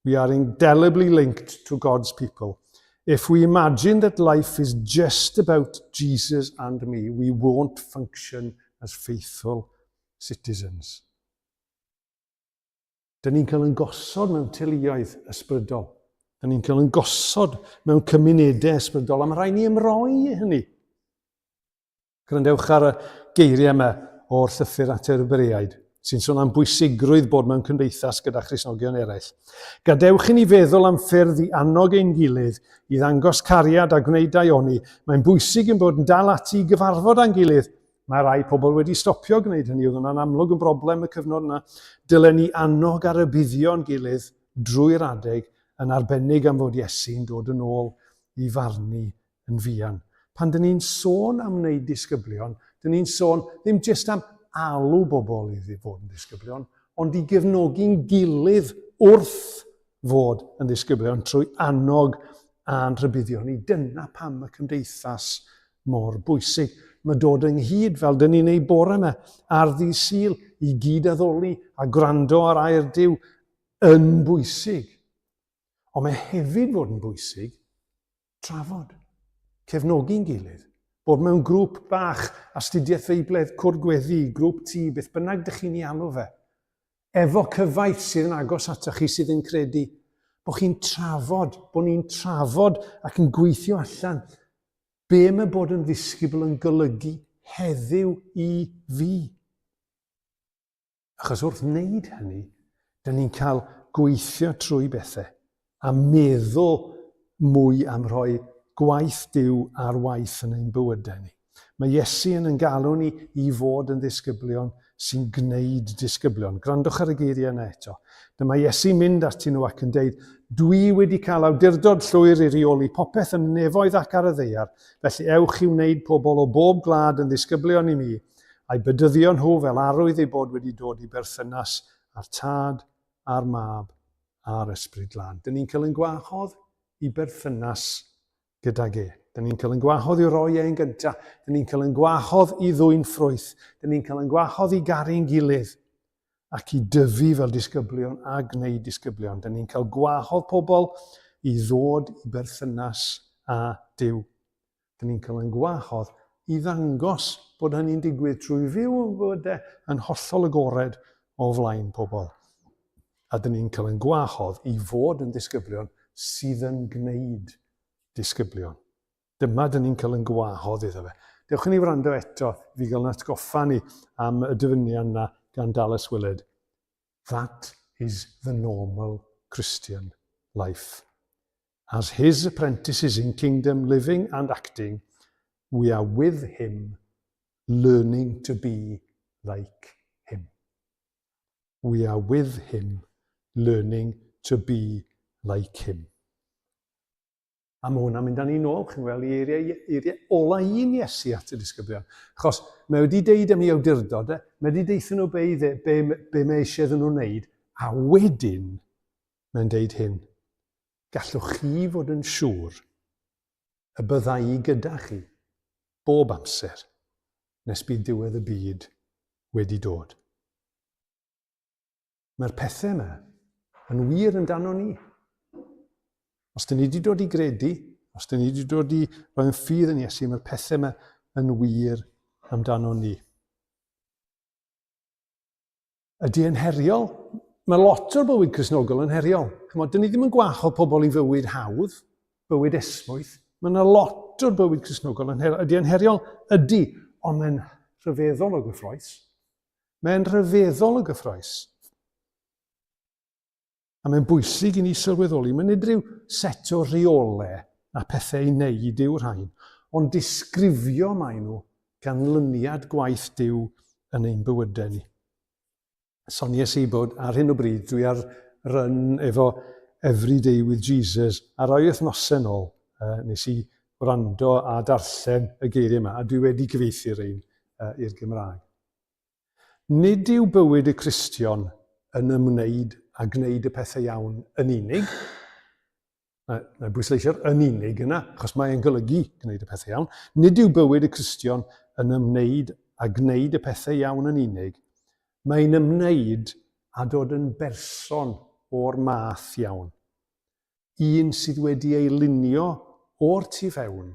We are indelibly linked to God's people. If we imagine that life is just about Jesus and me, we won't function as faithful citizens. Dyn ni'n cael yn gosod mewn teuluoedd ysbrydol. Dyn ni'n cael yn gosod mewn cymunedau ysbrydol, a mae rhaid ni ymroi i hynny. Gwrandewch ar y geiriau yma o'r llythyr at yr Hebreaid, sy'n sôn am bwysigrwydd bod mewn cymdeithas gyda Christnogion eraill. Gadewch i ni feddwl am ffyrdd i annog ein gilydd, i ddangos cariad a gwneud daioni. Mae'n bwysig ein bod yn dal ati i gyfarfod â'n gilydd Mae rai pobl wedi stopio gwneud hynny, oedd hwnna'n amlwg yn broblem y cyfnod yna. Dylen ni annog a rhybuddio'n gilydd drwy'r adeg, yn arbennig am fod Iesu'n dod yn ôl i farnu yn fuan. Pan dyn ni'n sôn am wneud disgyblion, dyn ni'n sôn ddim jyst am alw bobl i fod yn ddisgyblion, ond i gefnogi'n gilydd wrth fod yn ddisgyblion trwy annog a'n rhybuddio ni. Dyna pam y cymdeithas mor bwysig. Mae dod ynghyd, fel dyn ni'n ei bore yma, ar ddydd Sul, i gyd-addoli a gwrando ar air Duw, yn bwysig. Ond mae hefyd fod yn bwysig trafod, cefnogi'n gilydd, bod mewn grŵp bach, astudiaeth Feiblaidd, cwrdd gweddi, grŵp tŷ, beth bynnag dych chi'n ei alw fe. Efo cyfaill sydd yn agos atoch chi sydd yn credu, bod chi'n trafod, bod ni'n trafod ac yn gweithio allan be mae bod yn ddisgybl yn golygu heddiw i fi. Achos wrth wneud hynny, dyn ni'n cael gweithio trwy bethau a meddwl mwy am rhoi gwaith Duw ar waith yn ein bywydau ni. Mae Iesu yn yn galw ni i fod yn ddisgyblion sy'n gwneud disgyblion. Gwrandwch ar y geiriau yna eto. Dyma Iesu'n mynd atyn nhw ac yn deud, Dwi wedi cael awdurdod llwyr i reoli popeth yn y nefoedd ac ar y ddaear, felly ewch i wneud pobl o bob gwlad yn ddisgyblion i mi, a'u bedyddio nhw fel arwydd eu bod wedi dod i berthynas â'r Tad, a'r Mab, a'r Ysbryd Glân. Dyn ni'n cael ein gwahodd i berthynas gydag e. Dyn ni'n cael ein gwahodd i roi e'n gyntaf. Dyn ni'n cael ein gwahodd i ddwyn ffrwyth. Dyn ni'n cael ein gwahodd i garu'n gilydd ac i dyfu fel disgyblion a gwneud disgyblion. Dyn ni'n cael gwahodd pobl i ddod i berthynas â Duw. Dyn ni'n cael ein gwahodd i ddangos bod hynny'n digwydd trwy fyw yn bywydau yn hollol agored o flaen pobl. A dyn ni'n cael ein gwahodd i fod yn ddisgyblion sydd yn gwneud disgyblion. Dyma dyn ni'n cael ein gwahodd iddo fe. Dewch i ni wrando eto i fi gael yn atgoffa ni am y dyfyniad yna gan Dallas Willard. That is the normal Christian life. As his apprentices in kingdom living and acting, we are with him learning to be like him. We are with him learning to be like him. A mae hwnna'n mynd â ni nôl, chi'n gweld, i eiriau, eiriau ola un Iesu at y disgyblion. Achos mae wedi deud am ei awdurdod, e, mae wedi deithio nhw be, be, be, be mae eisiau iddyn nhw wneud, a wedyn mae'n deud hyn. Gallwch chi fod yn siŵr y bydda i gyda chi bob amser nes bydd diwedd y byd wedi dod. Mae'r pethau yma yn wir amdano ni. Os dyn ni wedi dod i gredu, os dyn ni wedi dod i roi'n ffydd yn Iesu, mae'r pethau yma yn wir amdano ni. Ydy e'n heriol? Mae lot o'r bywyd Cristnogol yn heriol. Chymod, dyn ni ddim yn gwahodd pobl i fywyd hawdd, bywyd esmwyth. Mae yna lot o'r bywyd Cristnogol yn heriol. Ydy e'n heriol? Ydy, ond mae'n rhyfeddol o gyffroes. Mae'n rhyfeddol o gyffroes. A mae'n bwysig i ni sylweddoli, mae'n nid rhyw set o reolau a pethau i wneud yw'r rhain, ond disgrifio maen nhw ganlyniad gwaith Duw yn ein bywydau ni. Sonies i bod ar hyn o bryd dwi ar run efo Every Day with Jesus, a rai wythnosau nôl uh, nes i wrando a darllen y geiriau yma, a dwi wedi cyfieithu rhain uh, i'r Gymraeg. Nid yw bywyd y Cristion yn ymwneud â gwneud y pethau iawn yn unig. Na, na bwysleisio'r yn unig yna, achos mae'n golygu gwneud y pethau iawn. Nid yw bywyd y Cristion yn ymwneud â gwneud y pethau iawn yn unig. Mae'n ymwneud â dod yn berson o'r math iawn. Un sydd wedi ei lunio o'r tu fewn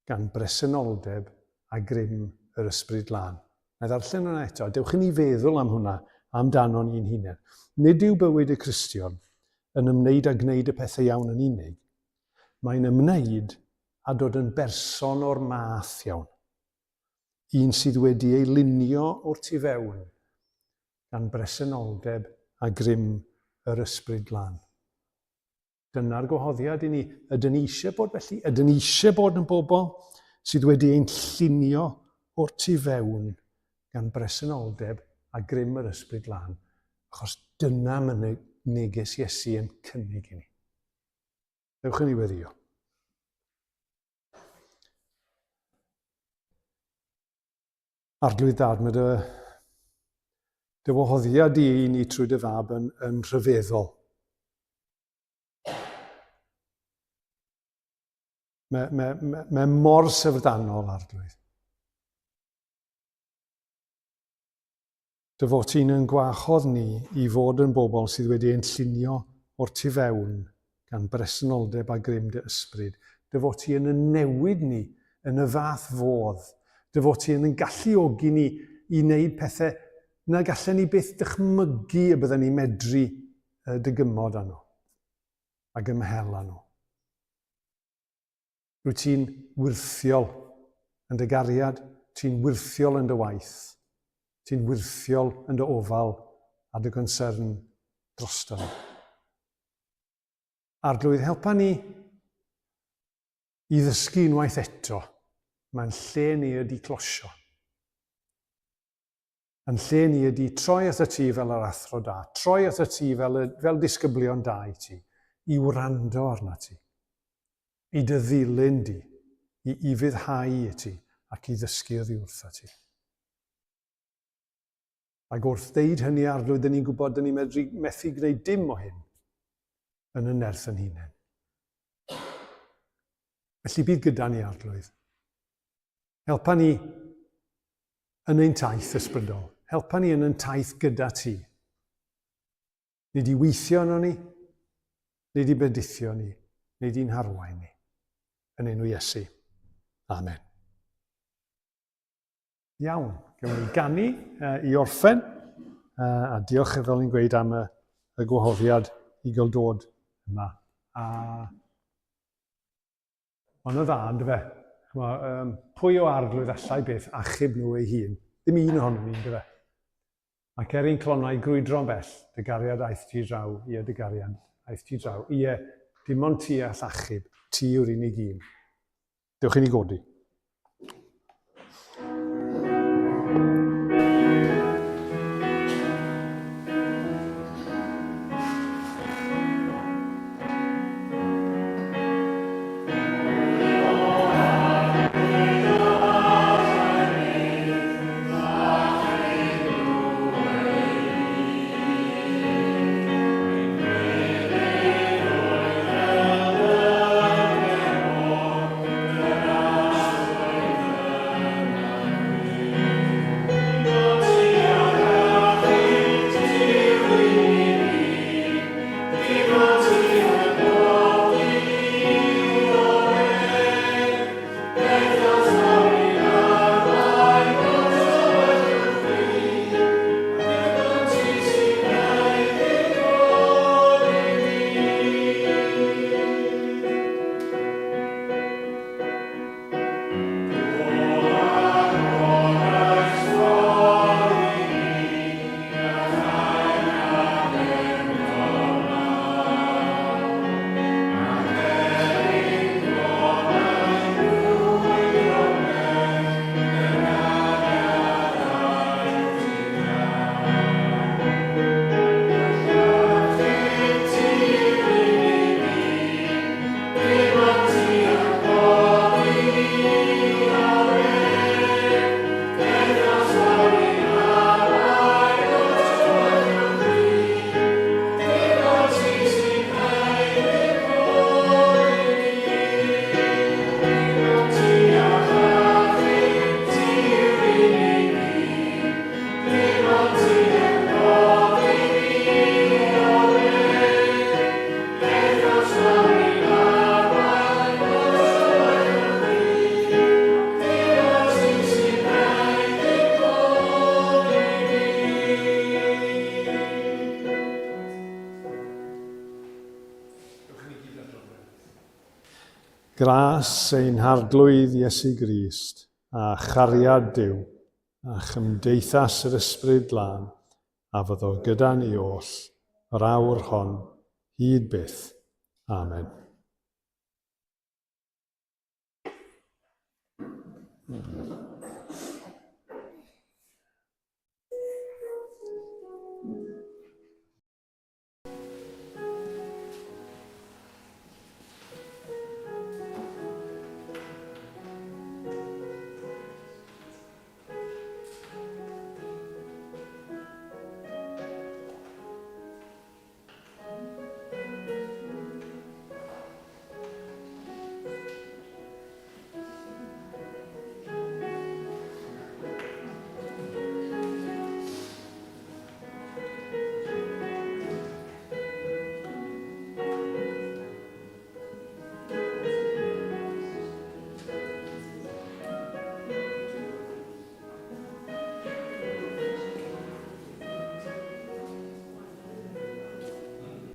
gan bresenoldeb a grym yr Ysbryd Glân. Na i ddarllen hwnna eto, a dewch i ni feddwl am hwnna amdano ni'n hunain. Nid yw bywyd y Cristion yn ymwneud â gwneud y pethau iawn yn unig. Mae'n ymwneud â dod yn berson o'r math iawn. Un sydd wedi ei lunio o'r tu fewn gan bresenoldeb a grym yr Ysbryd Glân. Dyna'r gwahoddiad i ni. Ydyn ni eisiau bod felly? Ydyn ni eisiau bod yn bobl sydd wedi ein llunio o'r tu fewn gan bresenoldeb a grym yr Ysbryd Glân? Achos dyna mae neges Iesu yn cynnig i ni. Dewch i ni weddio. Arglwydd Dad, mae dy, dy wahoddiad di i ni trwy dy fab yn, yn rhyfeddol. Mae, mae, mae, mae mor syfrdanol, Arglwydd. Dy fod ti'n yn gwahodd ni i fod yn bobl sydd wedi ein llunio o'r tu fewn gan bresenoldeb a grym dy ysbryd. Dy fod ti yn yn newid ni yn y fath fodd. Dy fod ti yn yn galluogi ni i wneud pethau na gallen ni byth dychmygu y bydden ni'n medru dy gymod â nhw ac ymhel â nhw. Rwyt ti'n wyrthiol yn dy gariad, ti'n wyrthiol yn dy waith, ti'n wyrthiol yn dy ofal a dy gonsern drosto ni. Arglwydd, helpa ni i ddysgu unwaith eto, mae'n lle ni ydi closio. Yn lle ni ydy troi atat ti fel yr athro da, troi atat ti fel, y, fel disgyblion da i ti, i wrando arna ti, i dy ddilyn di, i ufuddhau i ti ac i ddysgu oddi wrtha ti. Ac wrth ddeud hynny, Arglwydd, dyn ni'n gwybod dyn ni'n medru methu gwneud dim o hyn yn y nerth yn hunain. Felly bydd gyda ni, Arglwydd. Helpa ni yn ein taith ysbrydol. Helpa ni yn ein taith gyda ti. Nid i weithio yno ni, nid i bendithio ni, nid i'n harwain ni. Yn enw Iesu. Amen. Iawn, gewn ni ganu uh, i orffen, uh, a diolch fel ni'n gweud am y, y gwahoddiad i gael dod yma. A Ond yn dda, ynddo fe? Chmo, um, pwy o arglwydd allai beth achub nhw ei hun? Ddim un ohonom ni, ynddo fe? Ac er i'n clonau grwydro'n bell, dy gariad aeth ti draw, ie, dy gariad aeth ti draw. Ie, dim ond ti all achub, ti yw'r unig un. Dewch i ni godi. Gras ein Harglwydd Iesu Grist, a chariad Duw, a chymdeithas yr Ysbryd Glân, a fyddo gyda ni oll, yr awr hon, hyd byth. Amen.